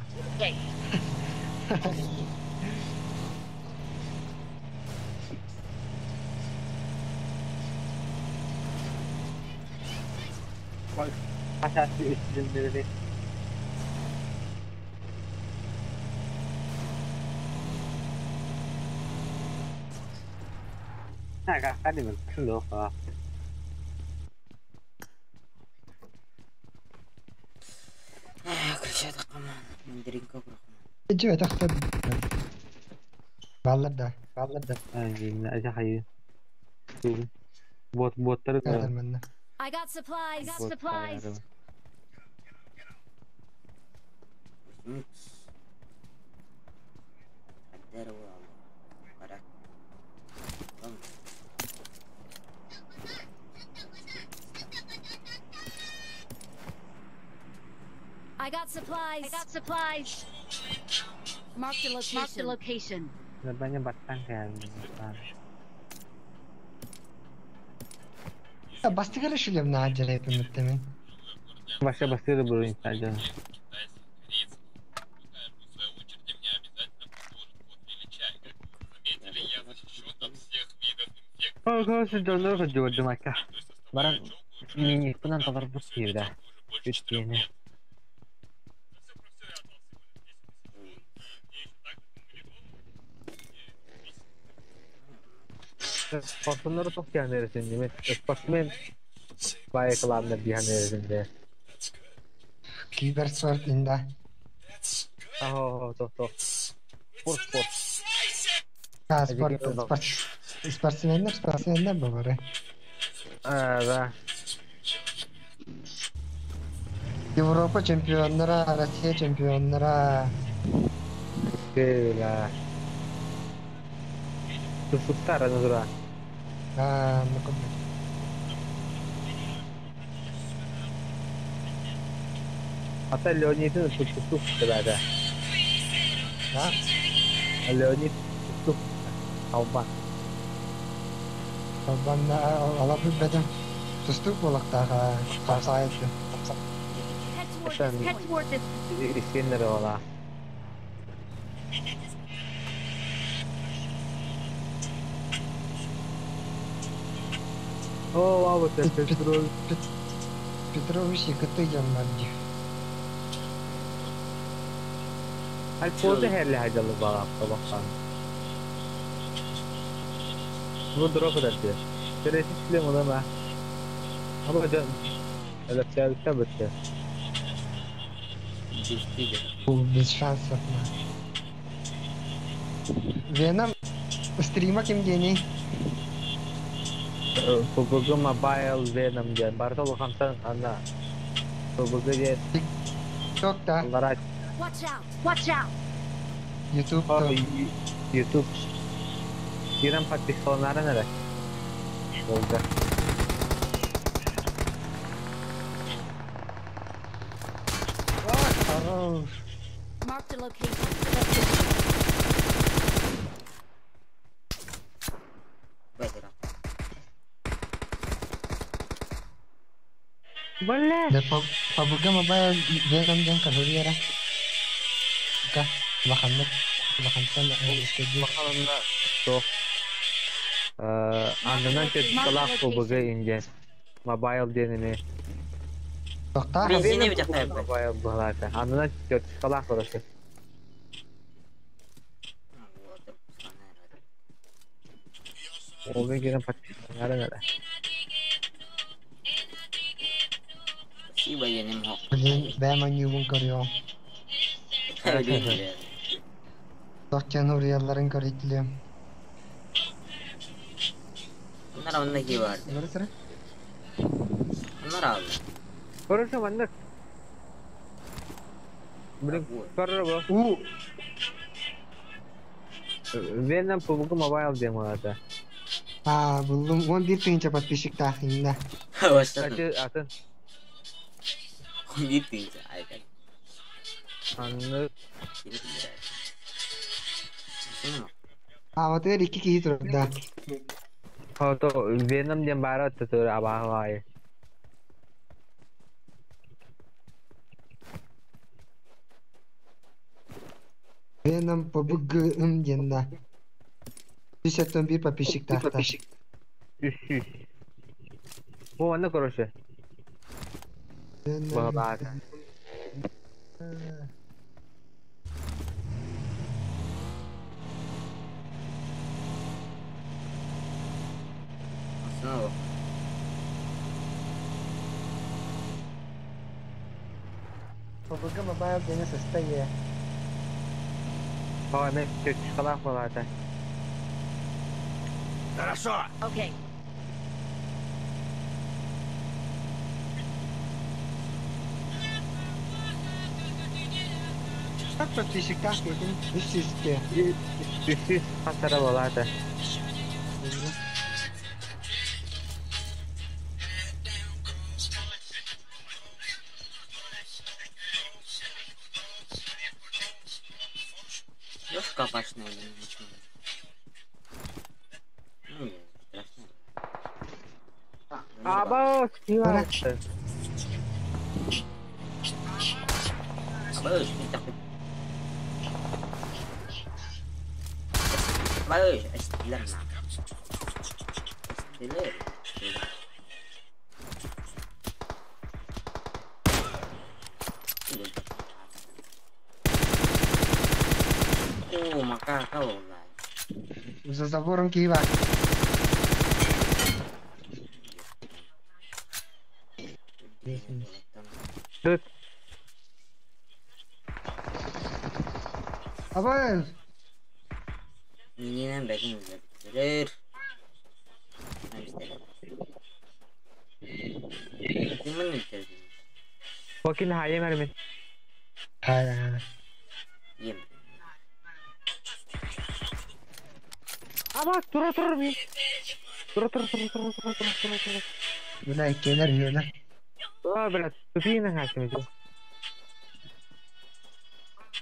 G: Иди, тахта. Баллада, баллада.
F: Вот, вот,
C: I got supplies. I got supplies. I got supplies. I got supplies. Mark the location. Mark the location.
E: Banyak batang kan.
G: Бастыгар шлем на дьарайпымыттамын.
F: Вообще бастыгар бурун саджан. Короче, дьоннор сылдьыбыт дымакка. Баран миникпынан таларбыт киирдэ. Үт киэнэ. Спортсменнары тохтуйан эресин дими. Спортсмен байыкылааннар диһан эресин де.
G: Киберспорт инда.
F: Ахо, то то. Спорт, спорт.
G: А, спорт, спорт. Спортсменнер, спортсменнер бары.
F: А, да.
G: Европа чемпионнара, Россия чемпионнара.
F: Кыла. Тустар анызра.
G: А, ну ком.
F: Ата Леонидин тустук да.
G: Да?
F: Леонид тустук. Албан.
G: Албан алап бедем. Тустук болактага капсайты.
C: Head toward this point.
F: Искендер ола. О, вау, это Петрович.
G: Петрович и ямнарди.
F: Альпоза херли хаҗалы бала табакан. Бу дроп эдерди. Терesi шлем ona Ama da Öyle бітті.
G: Без шансов. Веном стрима ким гений.
F: PUBG Mobile Venom диэн барыта улахантан ана PUBG диэн
G: Токта.
C: Watch out! Watch out!
G: YouTube.
F: YouTube. Кирен подписаланарын эрэ. Болду.
G: Хорош.
C: Marked a location.
F: Бля.
G: Да PUBG Mobile Venom диэн көрүрүөрэ. Ка, улаханнык. Улахантан искеди.
F: Улаханна тоқ. Андынан чөткалаах PUBG инген. Mobile диэнини.
G: Тохта.
A: Бензине бит жакта.
F: Mobile булаата. Андынан чөткалаах короче. Ол мен подписаланарын эрэ.
A: Спасибо, я не мог.
G: Блин, бэма ньюбун көрүө. Токтен уриялларын көрүтлүм.
A: Bunlar ondaki vardı.
G: Neresi?
A: Bunlar aldı.
F: Короче, маннык. Блин, короче.
G: У.
F: Venom PUBG Mobile диэн булаата.
G: А, булдум 11 тыгынча подписчик тахында.
A: Başladım.
F: Атын.
A: 11 тыгынча. Айка.
F: Анны.
G: А, вот эр 2 киһи турда.
F: Хото Venom диэн баара тутур абаалай.
G: Venom PUBG ым диэн да. 51 подписчик тахта.
F: Үс. Бу манна короче. Булаата.
A: Снова.
G: PUBG Mobile диэни сыстайы.
F: Ха, мен чөткалаах булаата.
D: Хорошо.
C: Okay.
G: Как подписчик тахты? 300.
F: Үс хасара булаата.
A: Yok копашная. Ну, страшно.
F: Аба,
G: Бара. За забором Киева.
F: Тут.
G: Аба.
F: Bakın hayır mermi.
G: Hayır.
F: Ama tura tura bir. Tura tura tura tura tura tura tura tura.
G: Бля, келер келер.
F: А, блядь, тупи на хаким.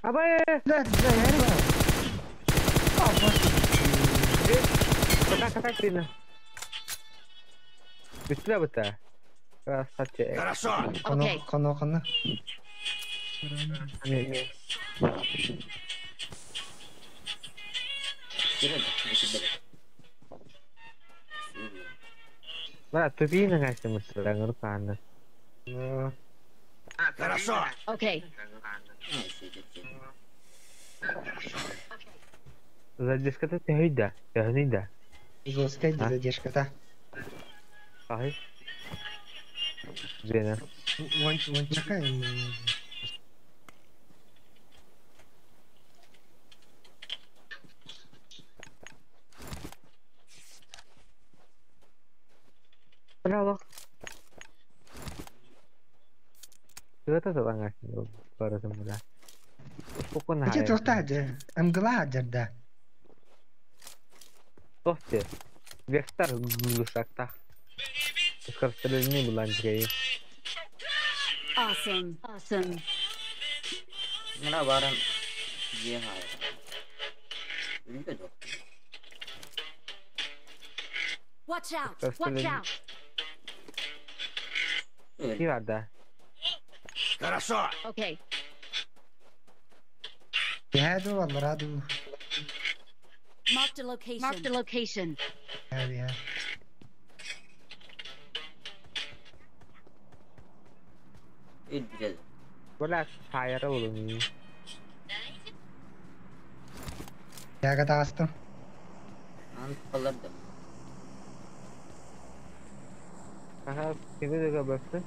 F: Аба.
G: Бля, бля, я
F: Пока пока крина. Быстро быта. Красавчик.
D: Хорошо.
G: Коно, коно, коно.
F: Не, Бля, тупи на хаким быстро, ну
D: Хорошо.
C: Okay.
F: Задержка-то ты да, да.
G: Жесткая задержка-то.
F: Ай. Жена.
G: Вон, вон чекай.
F: Бля, Это задаңа барасың бля. Спокойно.
G: Ити тоқта же, МГЛА жерде.
F: Тохте. Вектор глушакта. Скорострельный булан жигей.
C: Awesome. Awesome. Watch out. Watch out.
F: Ки барда.
D: Хорошо.
C: Okay.
G: Яду, Алраду.
C: Marked a location. Marked a location.
G: Я.
F: Бля, хайра болун.
G: Яга тастым.
F: Ага, тебе дага бәпті.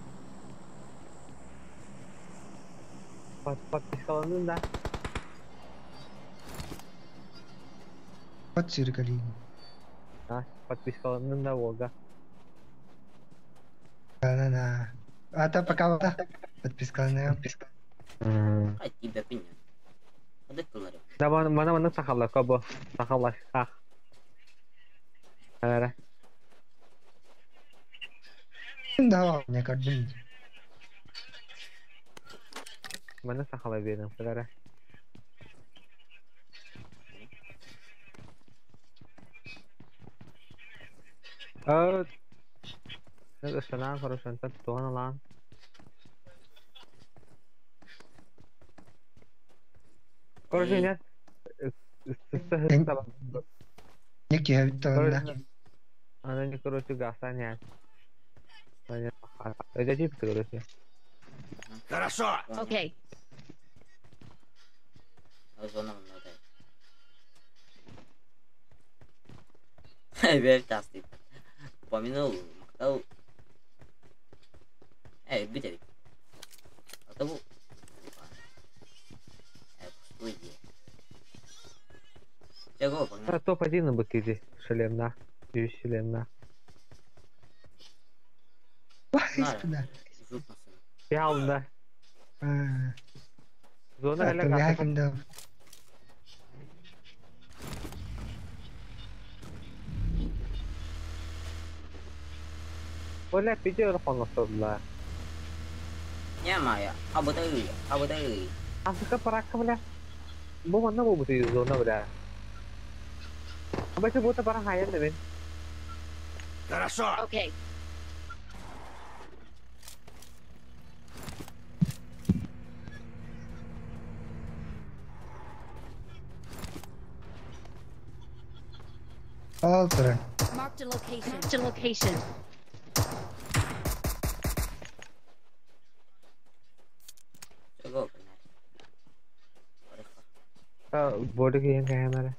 F: Подписаландın да.
G: Под циркали.
F: А, подписаландın да Волга.
G: На на. А то пока подпискаланным.
F: Да, мана мана сахалла, кабо. Сахалла, ах. Ара.
G: Да, мне кажется.
F: Мана сахалла берем, ара. А, это страна хорошая, это то лан. Короче, нет.
G: Не кем-то,
F: Она не, короче, гаса нет. Это тип, короче.
D: Хорошо.
C: Okay.
F: Топ-1 быкиди, шлемна, шлемна. Ялда. Зона
G: әлі
F: Оля пидер поносодла.
A: Нямая, абуды, абуды.
F: Африка парака, бля. Бу манна бу бу зона, бля. Абы бу та пара хайан да
D: Хорошо.
C: Okay.
G: Ол турар.
C: Marked a location. Marked a location.
F: Body की है हमारे।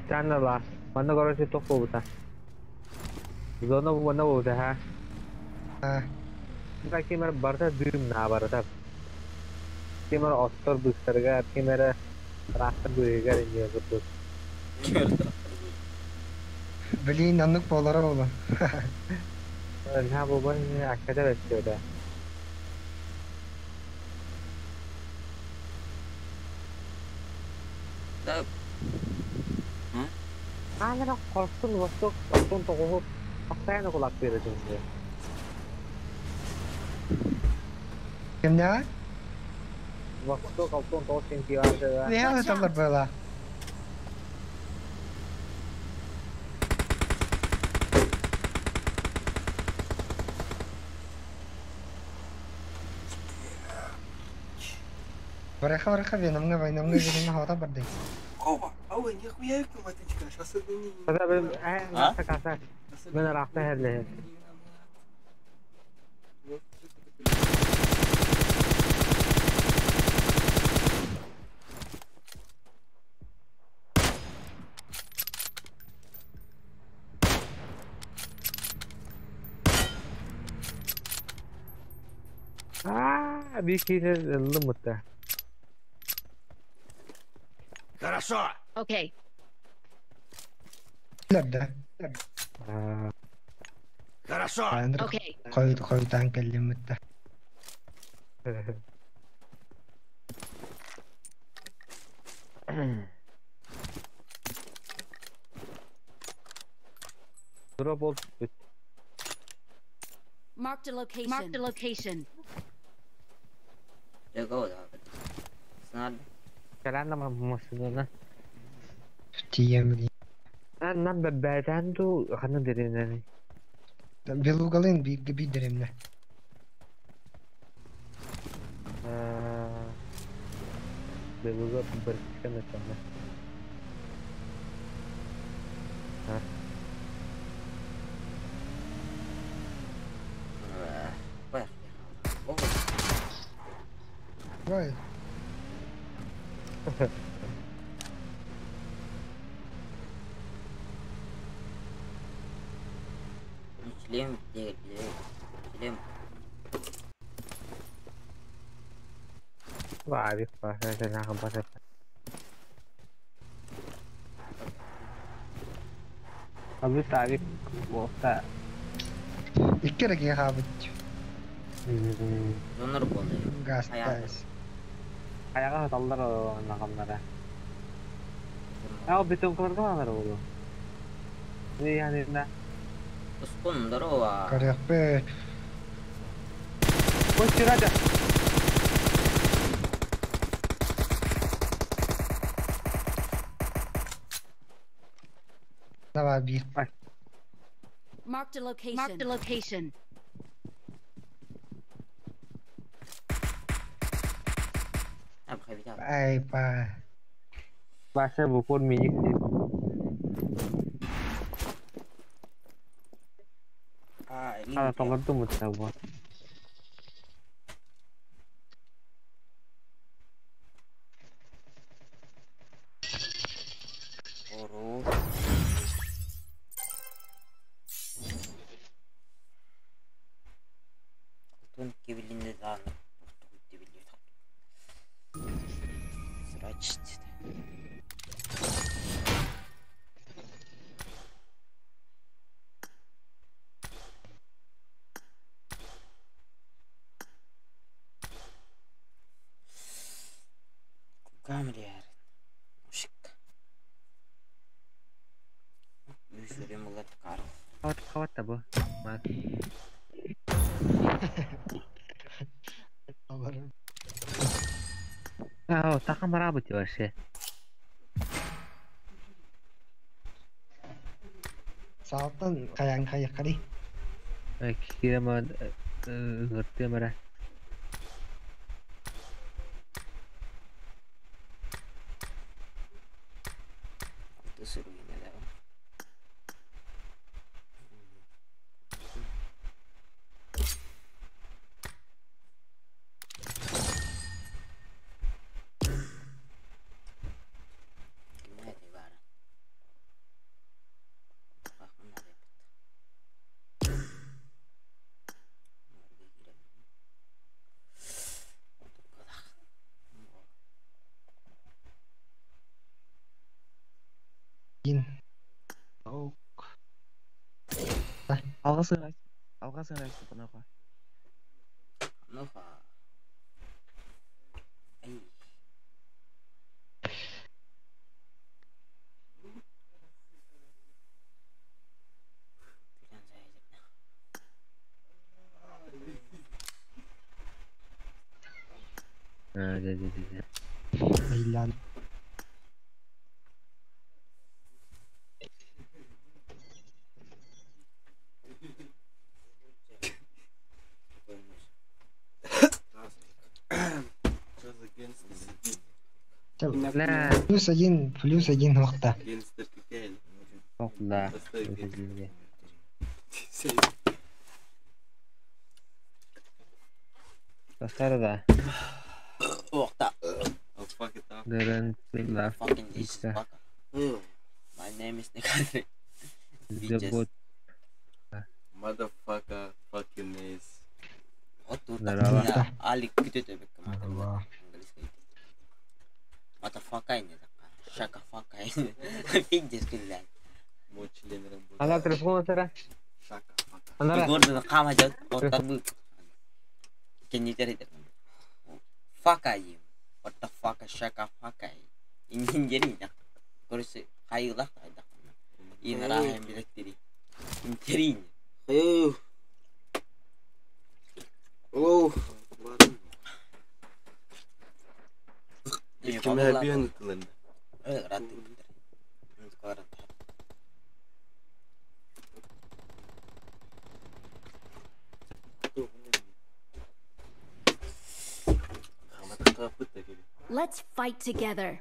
F: Stanna la. Манна короче тоқ болбута. Зона манна болбута ха.
G: Аа.
F: Ким эрэ барыта дыым наа барыта. Ким эрэ оттор быыстарыгар, ким эрэ трактор быыһыгар инньэ курдук.
G: Блин, оннук буолара буолуо.
F: Наһаа буолбан акката бэттиэтэ.
A: Да.
F: Аана хорсун восток оттон тоҕуһу постоянно кулаактыыр этим.
G: Кимнээҕэ?
F: Восток алтон тоҕус сентиметр.
G: Миэхэ ыыталлар быһыылаах. Барыха барыха Веномҥа Веномҥа Веномҥа хоото бардый.
I: Опа, ой, нихуя я математика, сейчас это не...
A: А?
F: Каса мен ыраахта иһэллэһин. Аа, биир киһини ыллым мытта.
D: Хорошо.
C: Okay.
G: Лэрдэ.
F: Аа,
D: Хорошо.
G: Андр
C: Okay.
G: хойут хойутаан кэллим мытта.
F: Тура бол бүт.
C: Marked a location. Marked a location.
F: Кэлэн массыынаны.
G: Тиийэн билин.
F: Нам бэбээтэн дуу ханна дэринэни.
G: Белугалыын бииргэ биирдэримнэ.
F: Аа, Белуга быркан этэмэ. Аа.
G: Ой,
F: Вавик па, это нахам паса. Абы тавик болта.
G: икки эрэ киһи хаалбыт. Гастаас.
F: Аяга таллар нахамнара. Аа бетон кыларга алар болу. Не яны на.
G: Көрүөхпүт.
F: Ой, сирада.
G: Давай биир.
C: Marked a location. Marked a location.
G: Ай па.
F: Баша букор миник. Аа таларды мутта бу. Хават бу. Мат. Аа, тахам работе вообще.
G: Саалтан хайаан хайыххари.
F: Киирэмэн ыртымара.
K: Алға сығайсы, панаға.
A: Ну-ха. Эй.
F: Да.
G: Иллан. Плюс один вақта.
F: Да. Достар да.
A: Оқта.
F: Дөрөн left.
A: Fucking Jesus fucker. My name is Nikandre.
F: The bot.
I: Motherfucker fucking is.
F: Здорово.
A: Алик күтөтө бекке Motherfucker не Shaka fucker. Пиздец, блядь.
I: Мой член работает.
F: Ана телефон тара.
I: Шака фака.
F: Анара.
A: Гордон қама жат, оттар бу. Кеннитер етер. Fuck you. What the fuck shaka fuck. Индири да. Короче, хайылах айда. Инара билеттери. Интерин.
I: Оу. Кимә бен тылын.
C: Let's fight together.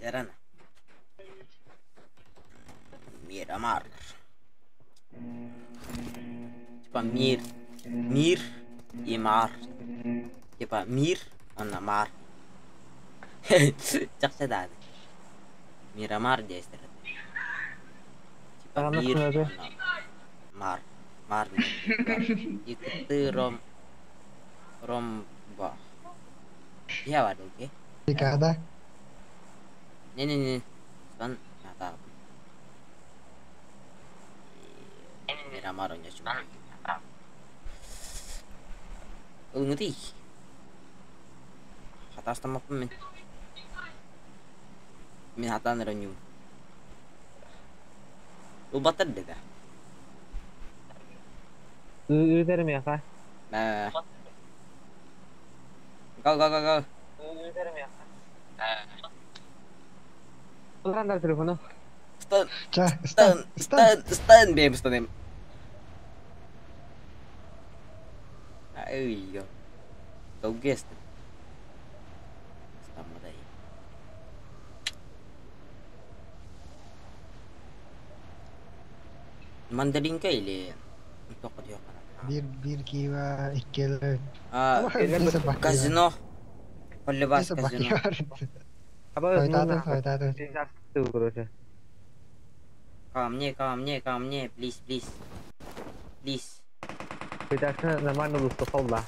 A: Yarana. Miramar. Типа мир. Мир и мар. Типа мир, он мар. Жақсы да. Мирамар дейсіздер. Типа мир, мар. Мар. Икты ром. Ромба. Я бар, окей?
G: Декада.
A: Не-не-не. Сон ата. Мирамар ойночу. Ылыңыты. Хатастамаппын мен. Мен хатан роню. Ул батыр деди.
F: Үтерим яка.
A: Мә. Go go go go.
F: Үтерим яка. Уландар телефону.
A: Стан.
G: Стан,
A: стан, стан, бем, станем. Ай, Долгест. Стамадай. Мандаринка или
G: Bir bir кива ikki.
A: А, казино. Полюбас казино.
F: Короче.
A: Ко мне, ко мне, ко мне, please, please. Please.
F: Видашны нормально выступал, да.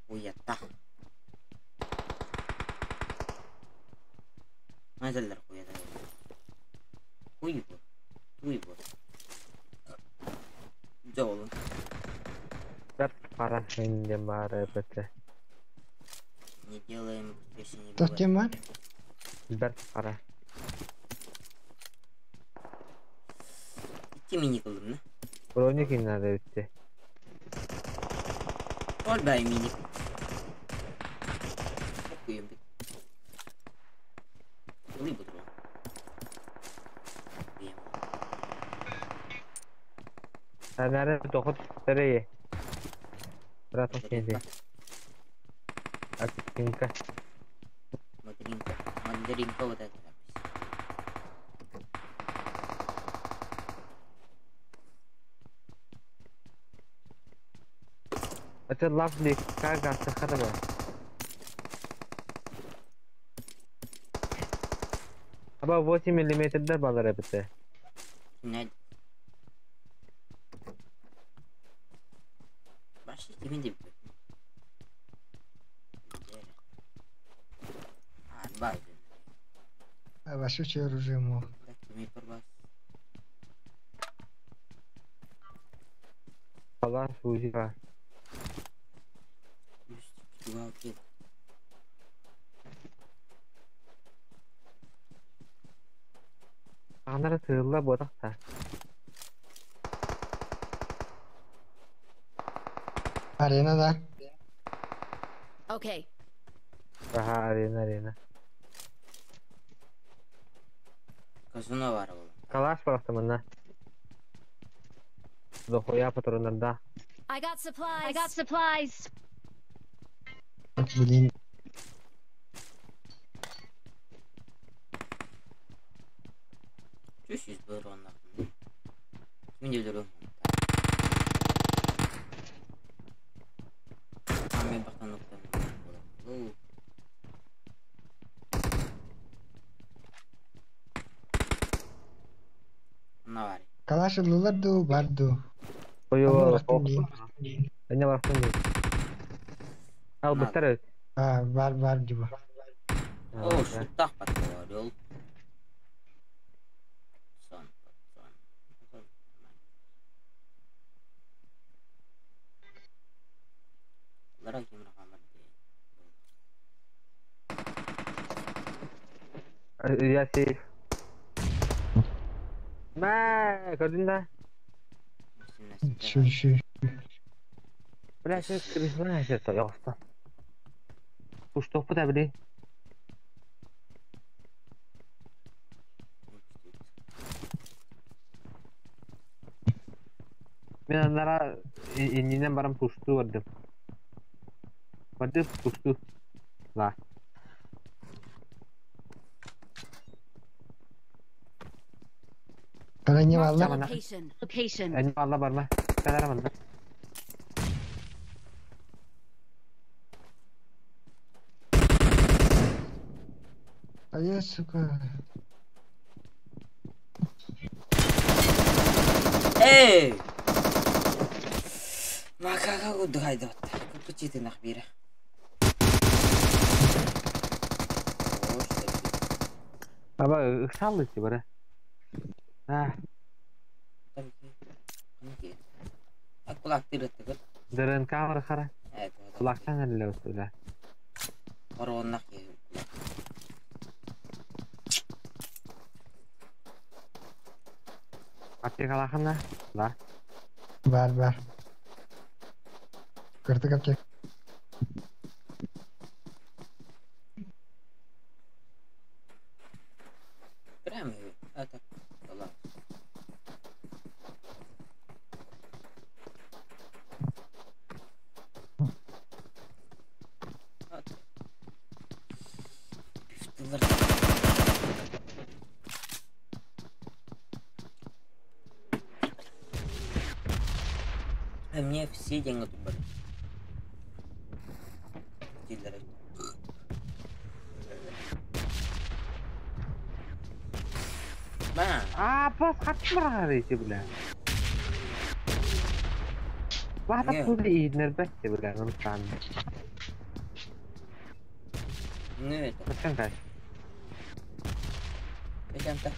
A: Хуята. Мазаллар хуята. Хуй бу. Хуй бу. Жолун.
F: Бер пара инде бары бете.
A: Не делаем, если не
G: Тоқ кем бар?
F: Бер пара.
A: Икки мини кылдым, да?
F: Броник инде битте.
A: Ол бай мини. Окуйм бит.
F: Фонарь доход вторые. Братан, сиди. Акинка.
A: Материнка. Мандаринка вот это.
F: Это лавли, как сахарова. Аба 8 миллиметр балар эбите.
A: Не. Баши кимин деп. Арба.
G: Вообще че оружие мо.
A: Кими парбас.
F: Балар фузива.
A: Dua kill.
F: Анара тыылла бодақта.
G: Арена да.
C: Okay.
F: Аха, арена, арена.
A: Казуна бар ол.
F: Калаш барахта мына. Дохуя патронарда.
C: I got supplies. I got supplies.
G: Блин.
A: Үш жүз бір оннақ. Кимин деп жүрөм. Мен бақтан оқтан. Мына бар.
G: Калаш ыллылар ду бар ду.
F: Ой,
G: Аны
F: ой,
G: барахтын дии.
F: Эне барахтын дии. Ал быттар өт.
G: А, бар бар диба.
A: О, шуттақ бар ол. Сон, сон. Лара кимир камыр ди.
F: Я сейф. Мә, көрдің да?
G: Шү шү.
F: Бля, сен крысына это, ястан. Уштоп да били. Мен анара иннинен барам пушту бардым. Барды пушту. Ла.
G: Кара не
C: Marked a
G: балла.
C: location. Location.
F: Эни алла барма. Кадара манда.
G: А я, сука.
A: Эй! Макака кудгайды. Купчиты нахбира.
F: Аба ыксаллы ти бара. А,
A: Кулак тырыттыгыр.
F: дырын камера хара. Кулактан эле өтүлө.
A: Короннак.
F: Аптекалахана. Ла.
G: Бар бар. Көрдүк аптек.
A: Прямо это. Ла. А мне все деньги тут были. Дилеры. Ба.
F: А, бас хатмар эти, бля. Бата
A: Не.
F: куда иднер бәтте, бля, ну там.
A: Ну это.
F: Зачем каш?
A: Зачем-то.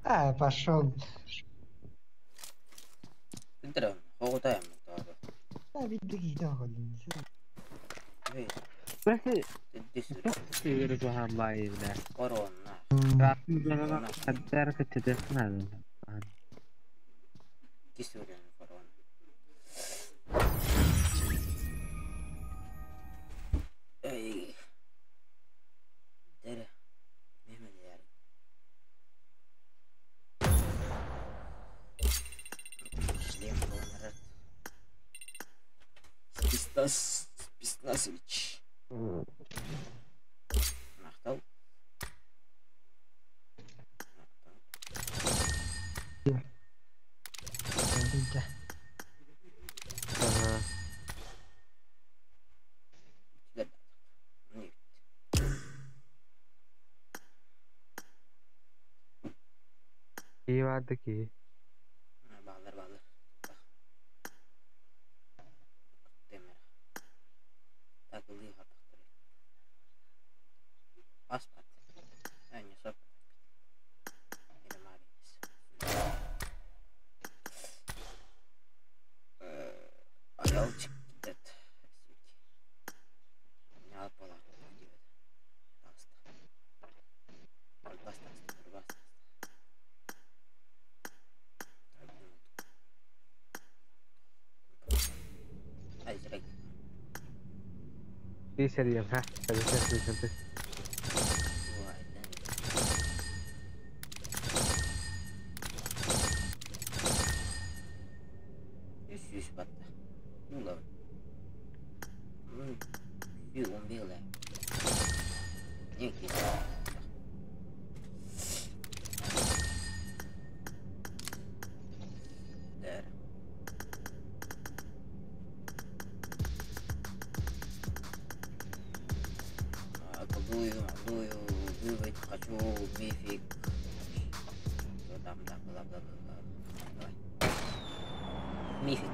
G: А, пошел.
A: Күндір хоғытайым тағы.
G: А, биддик иде холин.
A: Эй,
F: Бәсе,
A: дисүр.
F: сүйрү хамбай, бля.
A: Корона.
F: Хаттар кычыдысына.
A: Дисүрен корона. Эй. Дere. Mehmet yani. Стас Писнасович. Махтал.
H: Ага. Кии барды кии.
A: Баалар баалар. Такылыы хатахтары. Паспорт. Не сop.
H: Seriyan ha. Tabii tabii.
A: Үс батта. Ну 111 лэ. Не Där. Колдую, молдую, выводить хочу, мифик. Что там, да, бла бла бла бла. Давай. Мифик.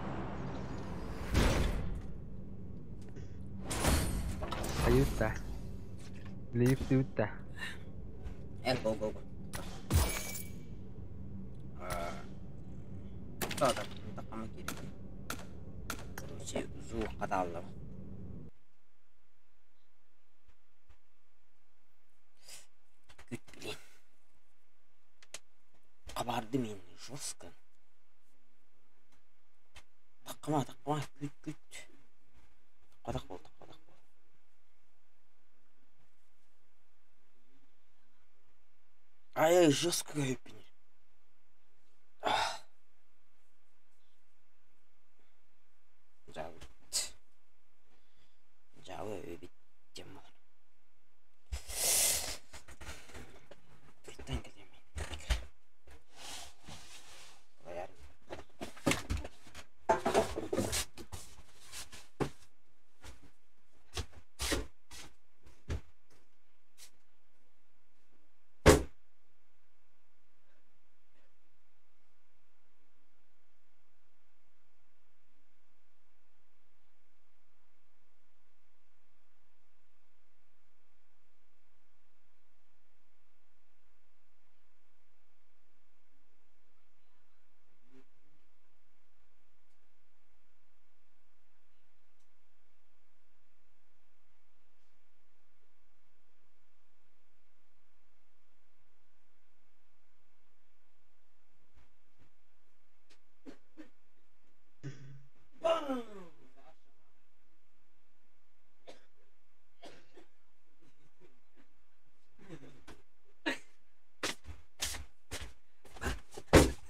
H: Аютта. Лифт.
A: Э, go, go, go. Так, такама киирин. Короче, зуу катаалла. Күт, блин. Кабарды мен жестко. Таккама, таккама, күт, күт. Таккадак бол, таккадак бол. Ай, жестко көйппин. Жабыт. Жабы бит тем бол. Биттен келем. Баяр.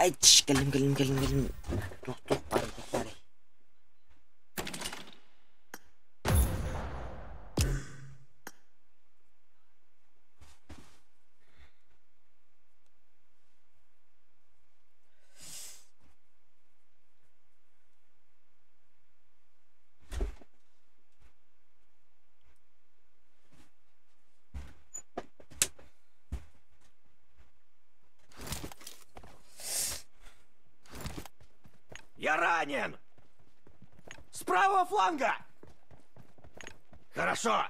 A: Ай, кэллим, кэллим, кэллим, кэллим. Тух, тух, бары, тух, бары.
D: Я ранен! С правого фланга! Хорошо!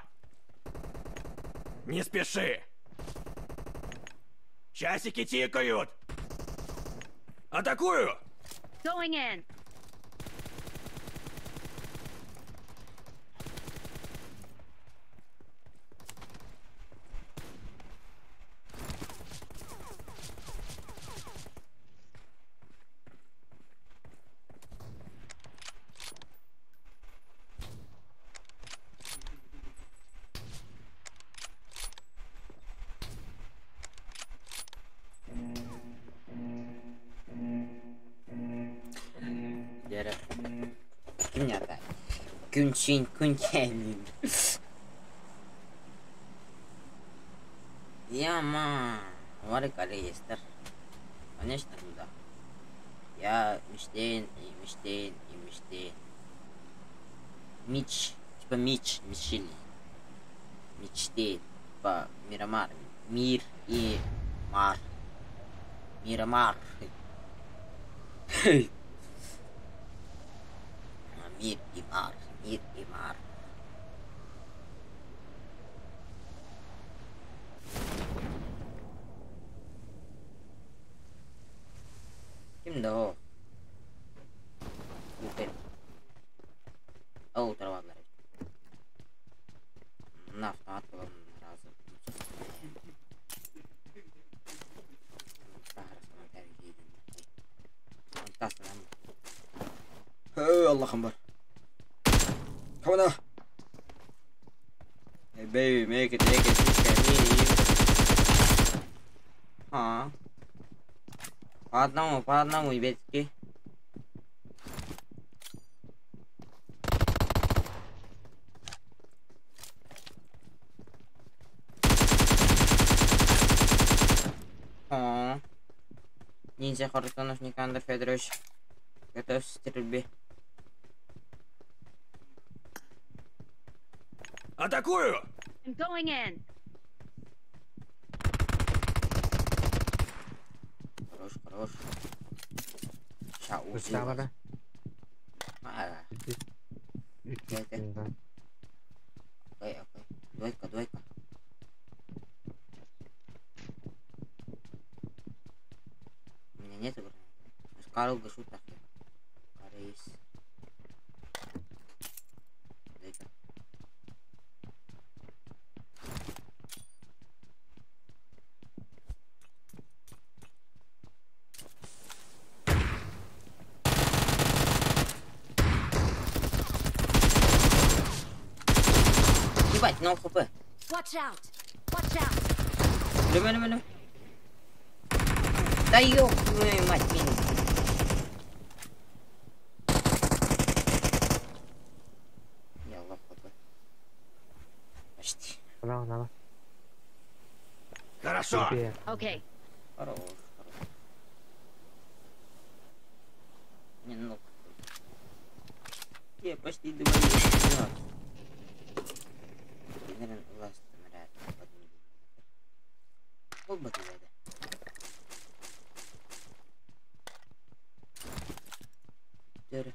D: Не спеши! Часики тикают! Атакую!
C: Going in.
A: Дьэ, кимнята? Күнчин күнчэлин. Яма. Варик реестр. Конечно, туда. Я мечтаю, и мечтаю, и мечтаю. Меч. Типа меч, мечили. Мечты. Типа Мирамар. Мир и Мар. Мирамар. Мир и Мар. Мир и Мар. Ким да о? Үтен. Ол утарбалар. На автомат болон разы. Allah'ım var. Come on. Hey baby, make it, take it, А. По одному, ребятки. А. Ниндзя Харитонов Никандр Федорович. Готов к стрельбе.
D: Атакую!
C: I'm going in.
A: Хорош, хорош. Ща
H: Үстэ
A: усилась.
H: бара.
A: А,
H: Үстэ.
A: окей, окей. Двойка, двойка. У меня нет гранаты. Скарл гашу так. Карейс. Двойка. Ебать, 0 хп.
C: Watch out! Watch out!
A: Люми, люми, люми. Да ёб твою мать, минус. Я лох хп. Почти.
H: Она, она.
D: Хорошо!
C: Okay.
A: Хорош, хорош. Не, ну. Я почти думаю. Olmadı yani. Dörü.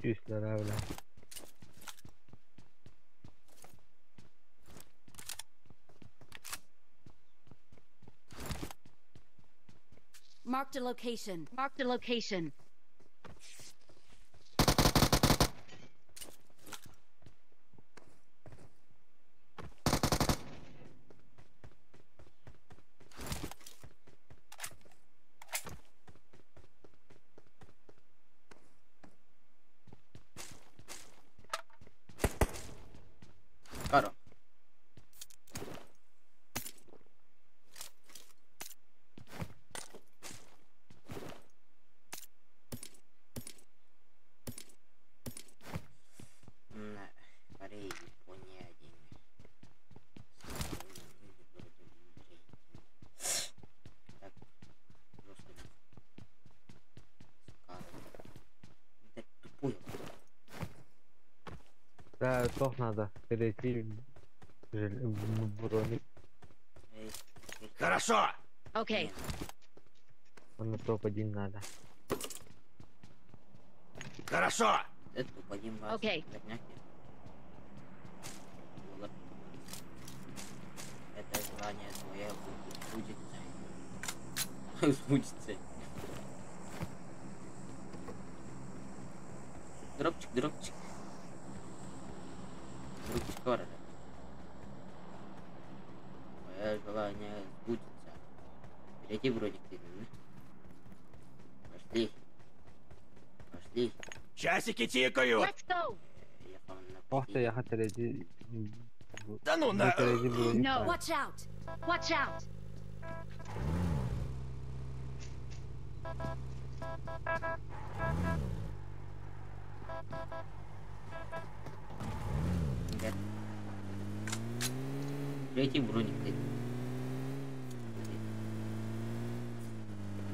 H: Üstler abi.
C: Marked a location. Marked a location.
A: Claro. На Корея, Япония, один. Так, жестко. Да тупой.
H: Да, тох надо перейти броник.
D: Хорошо!
C: Okay.
H: На топ-1 надо.
D: Хорошо!
A: Это топ-1 вас.
C: Окей.
A: Это желание твое будет. Сбудется. Дропчик, дропчик. Дропчик варили. Твое желание сбудется. Перейди броник ты, да? Пошли. Пошли.
D: Часики тикают!
C: Let's go.
H: Ох ты, я хотел идти.
D: Да ну на...
C: No. Watch out. Watch out.
A: Третий броник.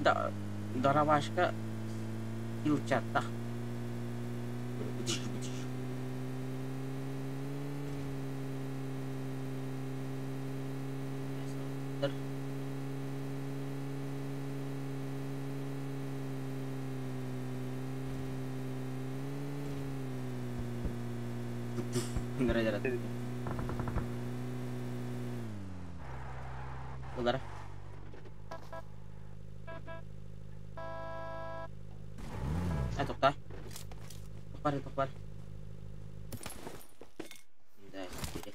A: Да, дробашка килчаттах. Удара. Тоқта. Тоқпар, тоқпар. Да, сири.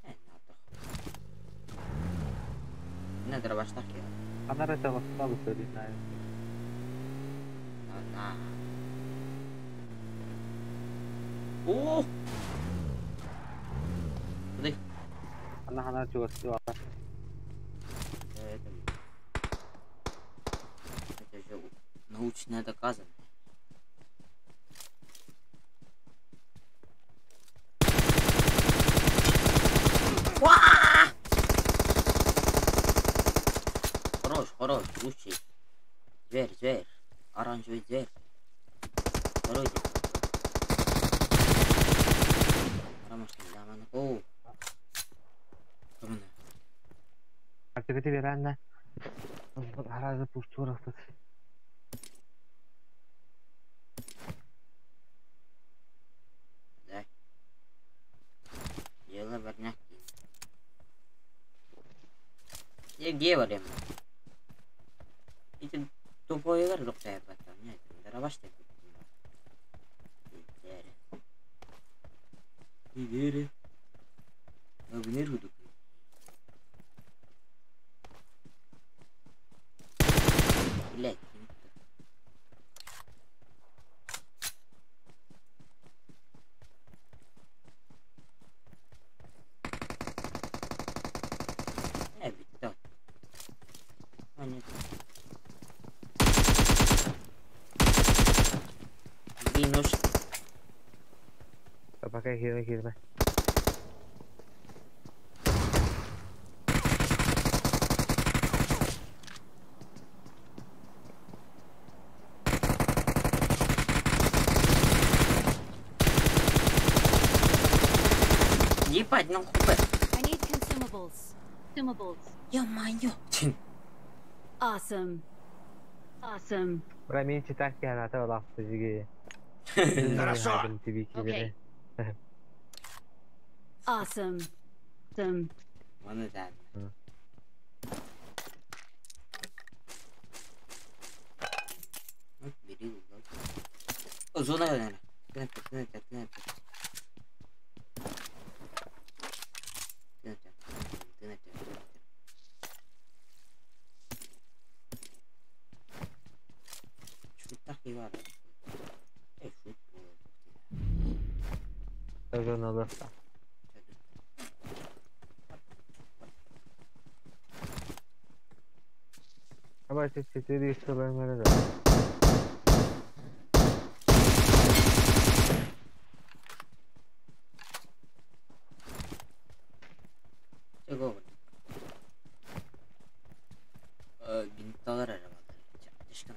A: Надо. Не дробаштах я.
F: Анара телефон söyleyeyim.
A: На. О! Куды?
F: Ана хана чугас
A: Это же научно доказано. Хорош, хорош, лучший. Зверь, зверь. Оранжевый зверь. Второй день. О.
F: Artık verenle. Herhalde puştu
A: Да. Дело верняк. Я где варим? Ити тупойгар луктайбата. Нет, дарабашта. Идере. Абнер худук. Блять. Ведь А, нет. Минус.
F: Пока girme girme.
A: Ебать, нам хп.
C: I need consumables. Consumables.
A: Ё-моё.
C: Awesome. Awesome.
F: Бра мен читак яната олақты жиге.
D: Хорошо.
C: Okay. Awesome. Awesome.
A: Вон это. Вот, бери угол. О, зона, наверное. Снайпер, снайпер, снайпер. Снайпер, снайпер, снайпер. Шут так и бар. Шут болады.
F: Зоnalı. Ama çeşitli istiyorlar da.
A: Чего? Бинталар арабалар. Атышкан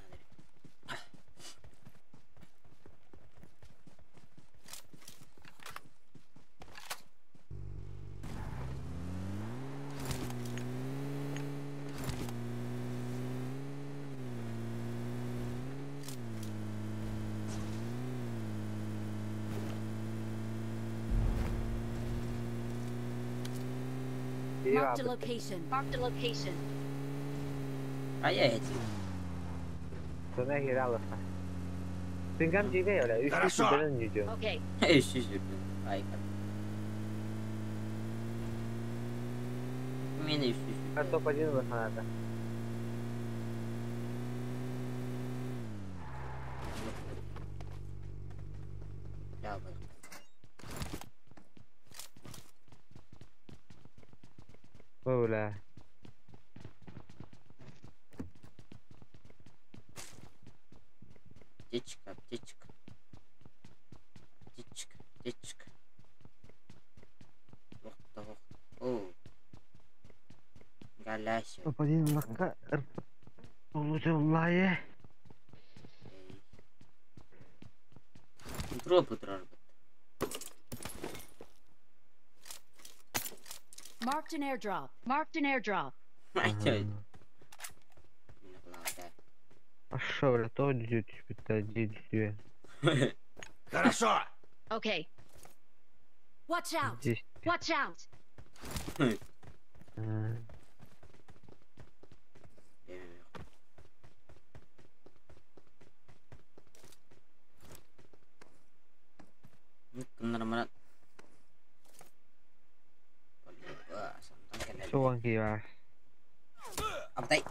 C: Marked a location. Marked a location.
A: А я эти.
F: Zona geri alırsa. Singam jibe öyle. Üç
D: Хорошо.
F: yüzden yüzüyor.
C: Okay.
A: Үш жүз Айка. Мені үш жүз.
F: Топ один var
A: Да, вот.
F: Böyle.
A: Аптечка, аптечка. Аптечка, аптечка. О. Кэлээсио.
H: Топ-1 лакка Улучуллайы.
A: Труп турарбыт.
C: Marked an airdrop. Marked an airdrop.
A: Айчай.
H: А шо, бля, то дьүт дьүт
D: Хорошо.
C: Okay. Watch out.
H: Здесь.
C: Watch out.
H: Суон киевар.
A: Аптай.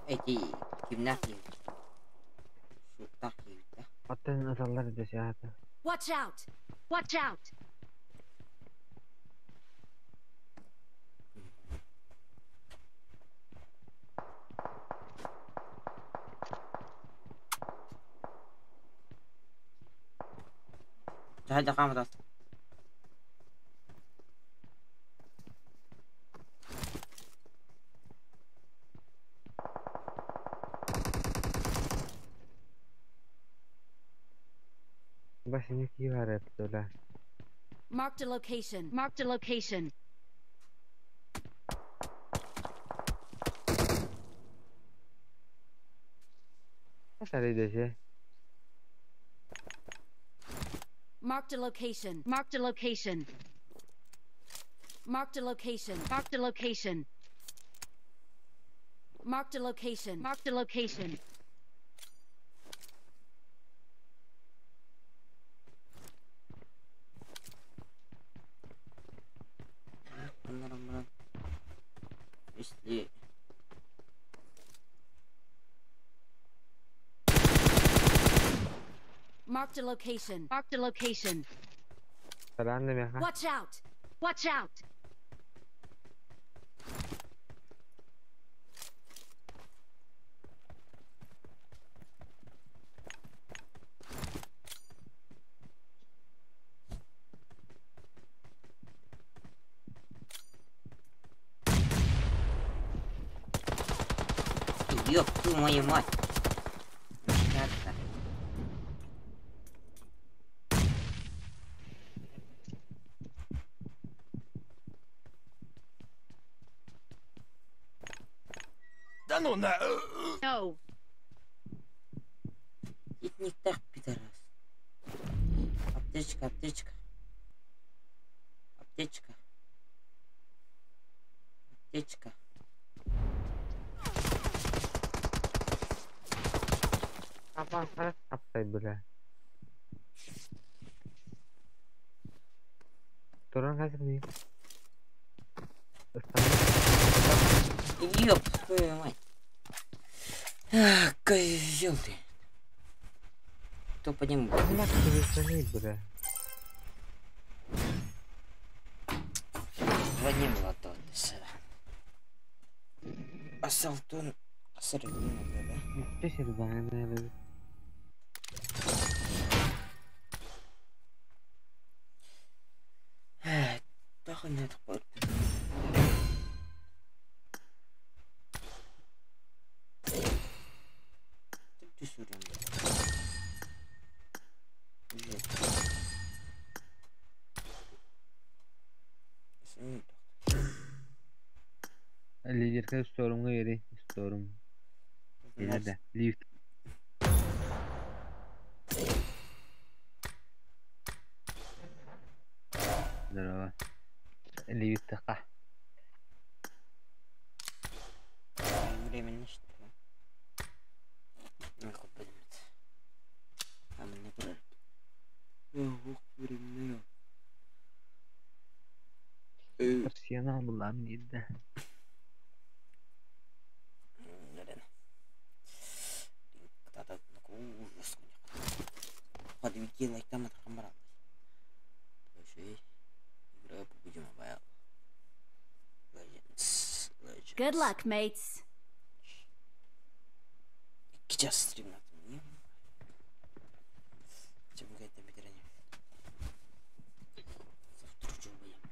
A: Эти кимнах Суттах киевта.
H: Аттан аталлар десята.
C: Watch out. Watch out.
A: Жахажа камерас.
H: Басыны киевар эптөлө.
C: Marked a location. Marked a location.
H: Атары десе.
C: Marked a location. Marked a location. Marked a location. Marked a location. Marked a location. Marked a location.
A: Если
C: Marked a location. Marked a location.
H: Таран меха.
C: Watch out. Watch out.
A: Ёб твою мать. Как-то.
D: Да ну на...
C: No.
A: Это не так, пидорас. Аптечка, аптечка. Аптечка. Аптечка.
H: Апа, аптай, бля. Туран хазыр
A: Ёб твою мать. Ах, козел ты. Кто по нему?
H: Бля.
A: Вадим Латон. Асалтон Асаргин, да?
H: Тесер бана.
A: Тахын это қойып. Түсірем.
H: Лидерка сторумга бери, сторум. Нерде? Лифт. Здорово. Лифт така.
A: Временно что ли? Нахуй поднимет. А мне куда? Ох, временно.
H: Профессионал была мне, да.
A: Подведи лайк там от хамбара. Игра по будем Mobile. Legends. Legends.
C: Good luck, mates.
A: Сейчас стрим надо мне. Чем это бедрение? Завтра уже будем.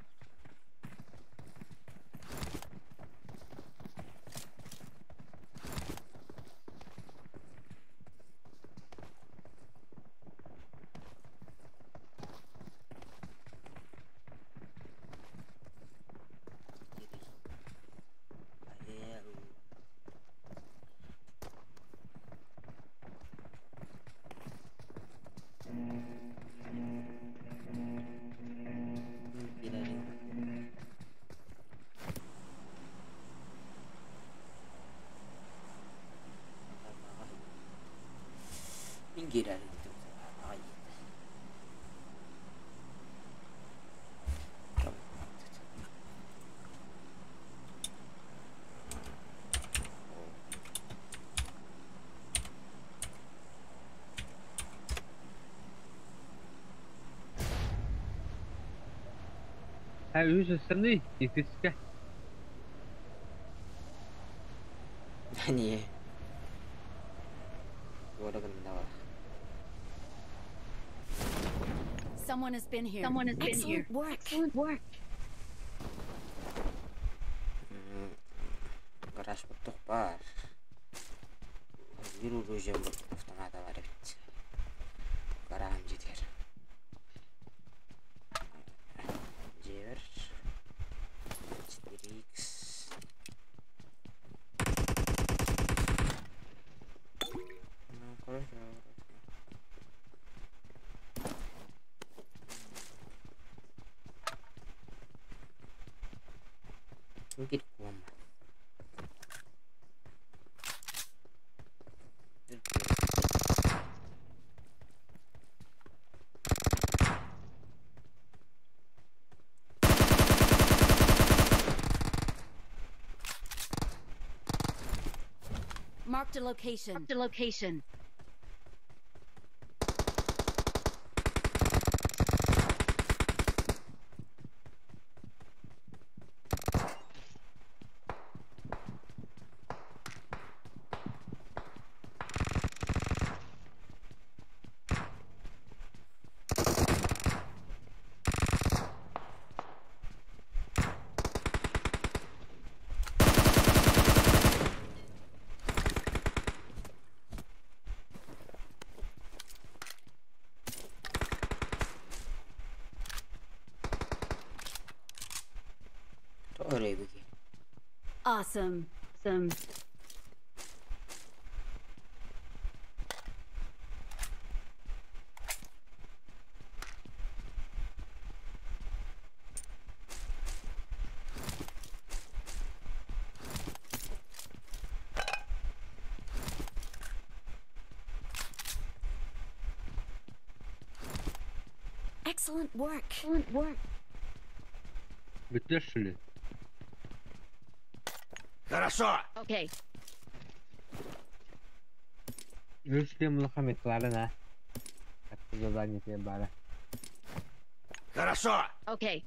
A: Мин киирээри
H: Ha үһүс ыстаныы, иккискэ.
A: Не. Уорагын давай.
C: Someone has been here.
K: Someone has been
C: Excellent
K: here.
C: work.
K: Excellent work.
A: Гараж буттух бар. Биир оружием автомата бар эбит. Гаражым жетер. Жер. 4х. Ну, хорошо. Хорошо. Кома.
C: Marked a location.
K: Marked a location.
A: Тоҕо
C: Awesome.
K: Some.
C: Excellent work.
K: Excellent work.
H: Бүттүлэр что ли?
D: Хорошо.
K: Okay.
H: Үс шлем улахан металларын а. Задание тебе бара.
D: Хорошо.
K: Okay.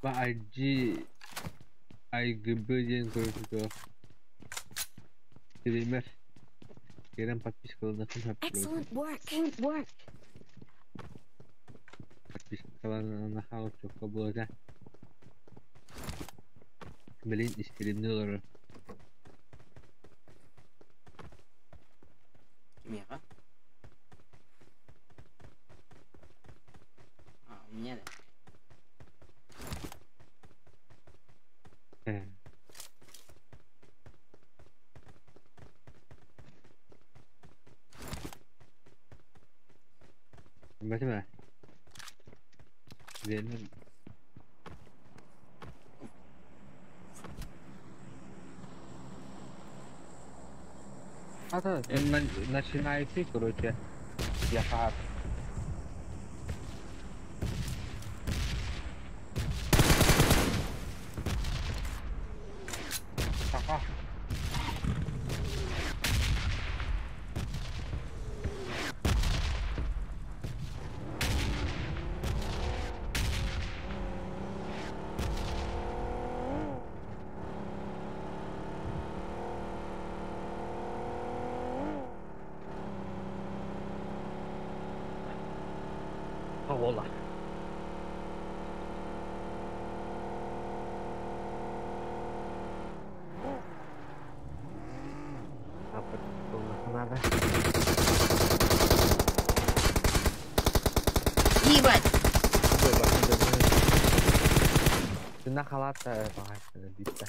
H: Ба IG IGB диэн көрүтү Стример. Керен подпискаланахын
C: Excellent work.
K: Excellent work.
H: Подпискаланаха очокко буолата. Блин, стримни олорор.
A: Кимиэхэ? А, у меня да.
H: Бэтимэ. Верно. А то начинаю идти, короче. Я хат. Ага. Ола. На халат битта.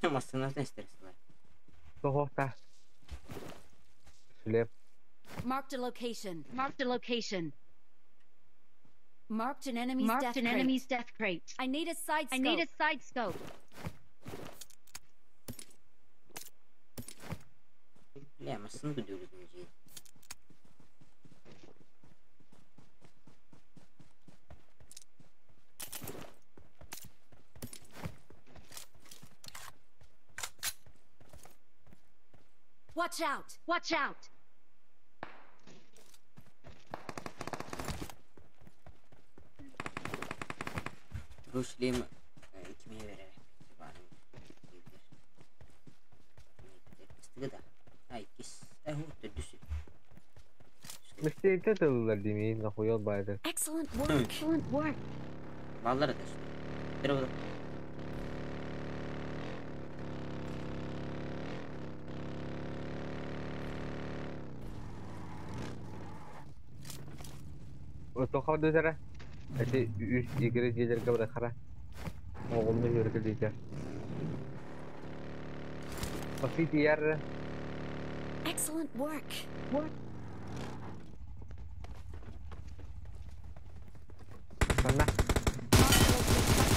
A: Массыынатын стресс.
H: Тоһота. Шлеп.
C: Marked a location. Marked a location. Marked an enemy's
K: Marked
C: death
K: an
C: crate.
K: enemy's death crate.
C: I need a side scope.
K: I need a side scope.
A: Бля, массыына күдүрүтүн дии.
C: Watch out!
K: Watch out!
A: Rushlim кимиэ берер. Ыстыгы да. Ай, кис. Ай, төрдүсү.
H: Мистейте тыллар димей, нахуя байды.
C: Excellent work.
K: Excellent work.
A: Баллар да. Бер буду.
H: Тоқау дөзәрі. Әте үш егері жерлерге бір қара. Оғылны жерге дейді. Басит яр.
C: Excellent work.
K: Work.
H: Sana.
C: Marked a location.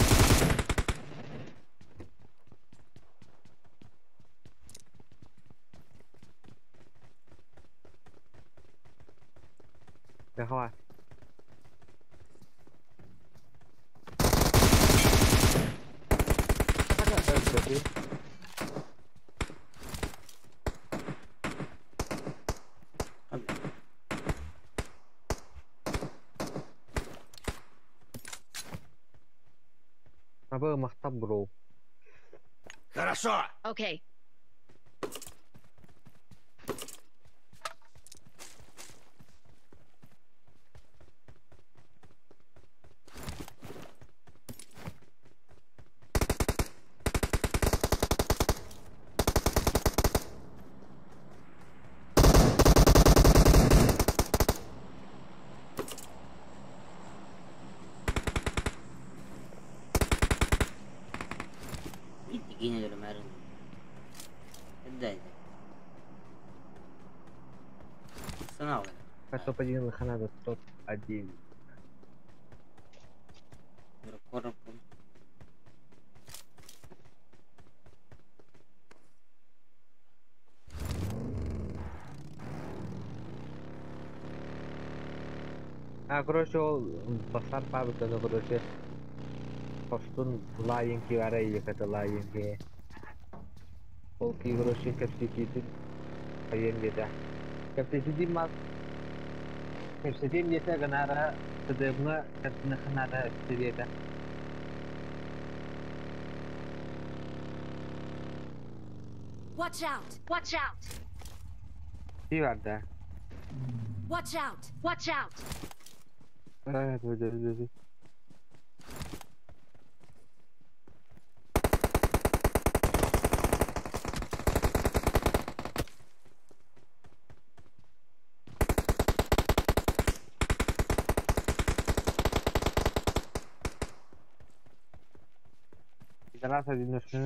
H: Давай. Абы мақтап бро.
D: Хорошо.
K: Okay.
A: Yine өлөмөрүн. Эдде. Сынау.
H: Топ-1 Ханада, топ-1. А, короче, ол басар пабыканы, короче, Постун лайынки бара иеката лайынки. Ол ки, короче, кепсетитин айын деді. Кепсетитин мал.
F: Кепсетим десе гынара тыдымы кепсini ханара өттү.
C: Watch out!
K: Watch out!
H: Ти бар да.
C: Watch out!
K: Watch out!
H: Evet, evet, evet, evet. Раз один начал.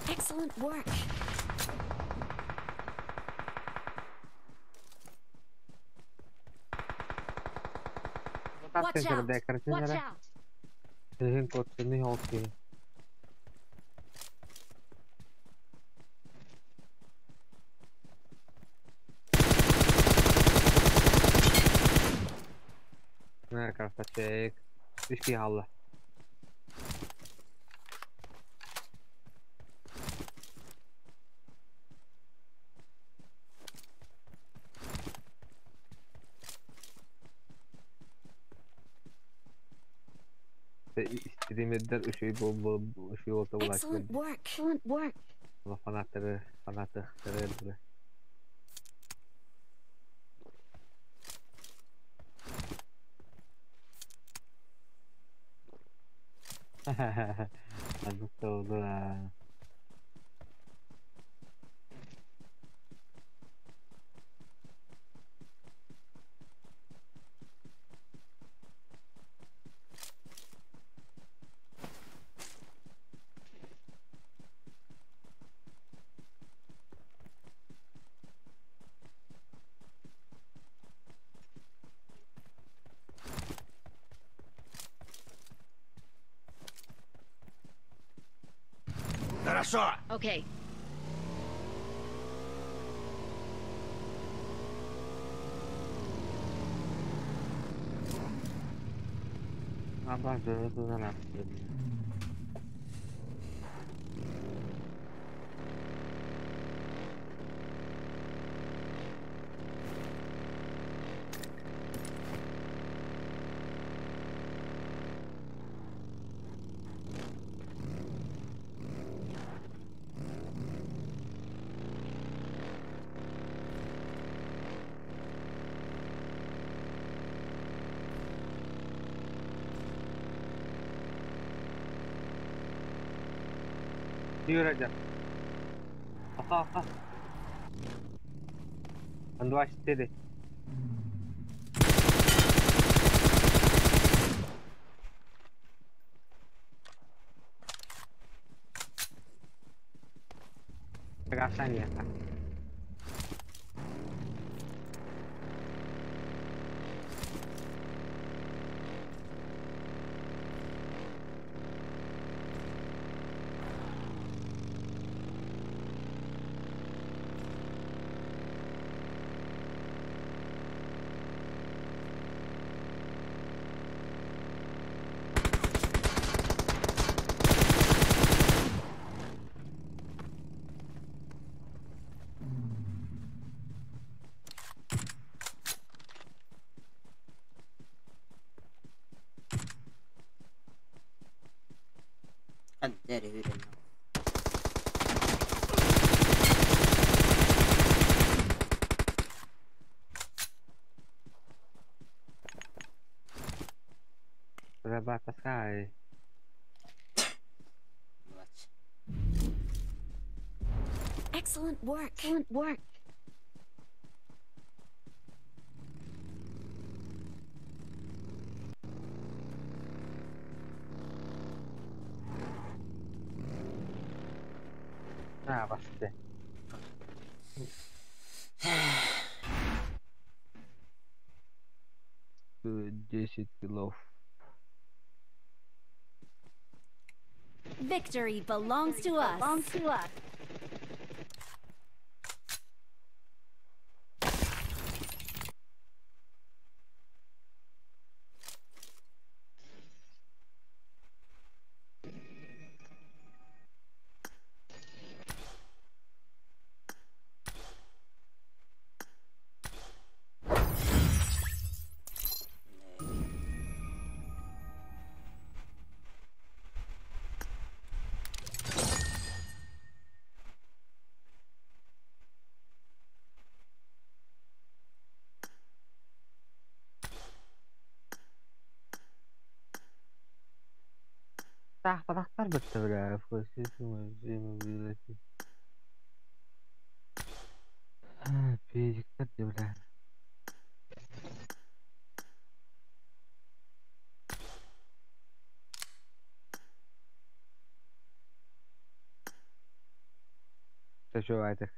C: Excellent work. Watch out!
K: Watch out!
H: На, красавчик. Ишки алла. Стримердер үшүй бол үшүй болта
C: Excellent work.
K: Excellent work.
H: Фанаттары, фанаттары бile. Anlık da oldu ha.
D: Хорошо.
K: Okay.
H: Abla zorladılar attı. Yürüyeceğim. Aha aha. 2-4. Гашание.
A: Хантер үрэн.
H: Рабатаскай.
A: Млач.
C: Excellent work. Excellent work.
H: А, басты. Десять килов.
C: Victory belongs to us. Belongs to us.
H: Таах бітті бля, Педиктер де бля. Что, айтық?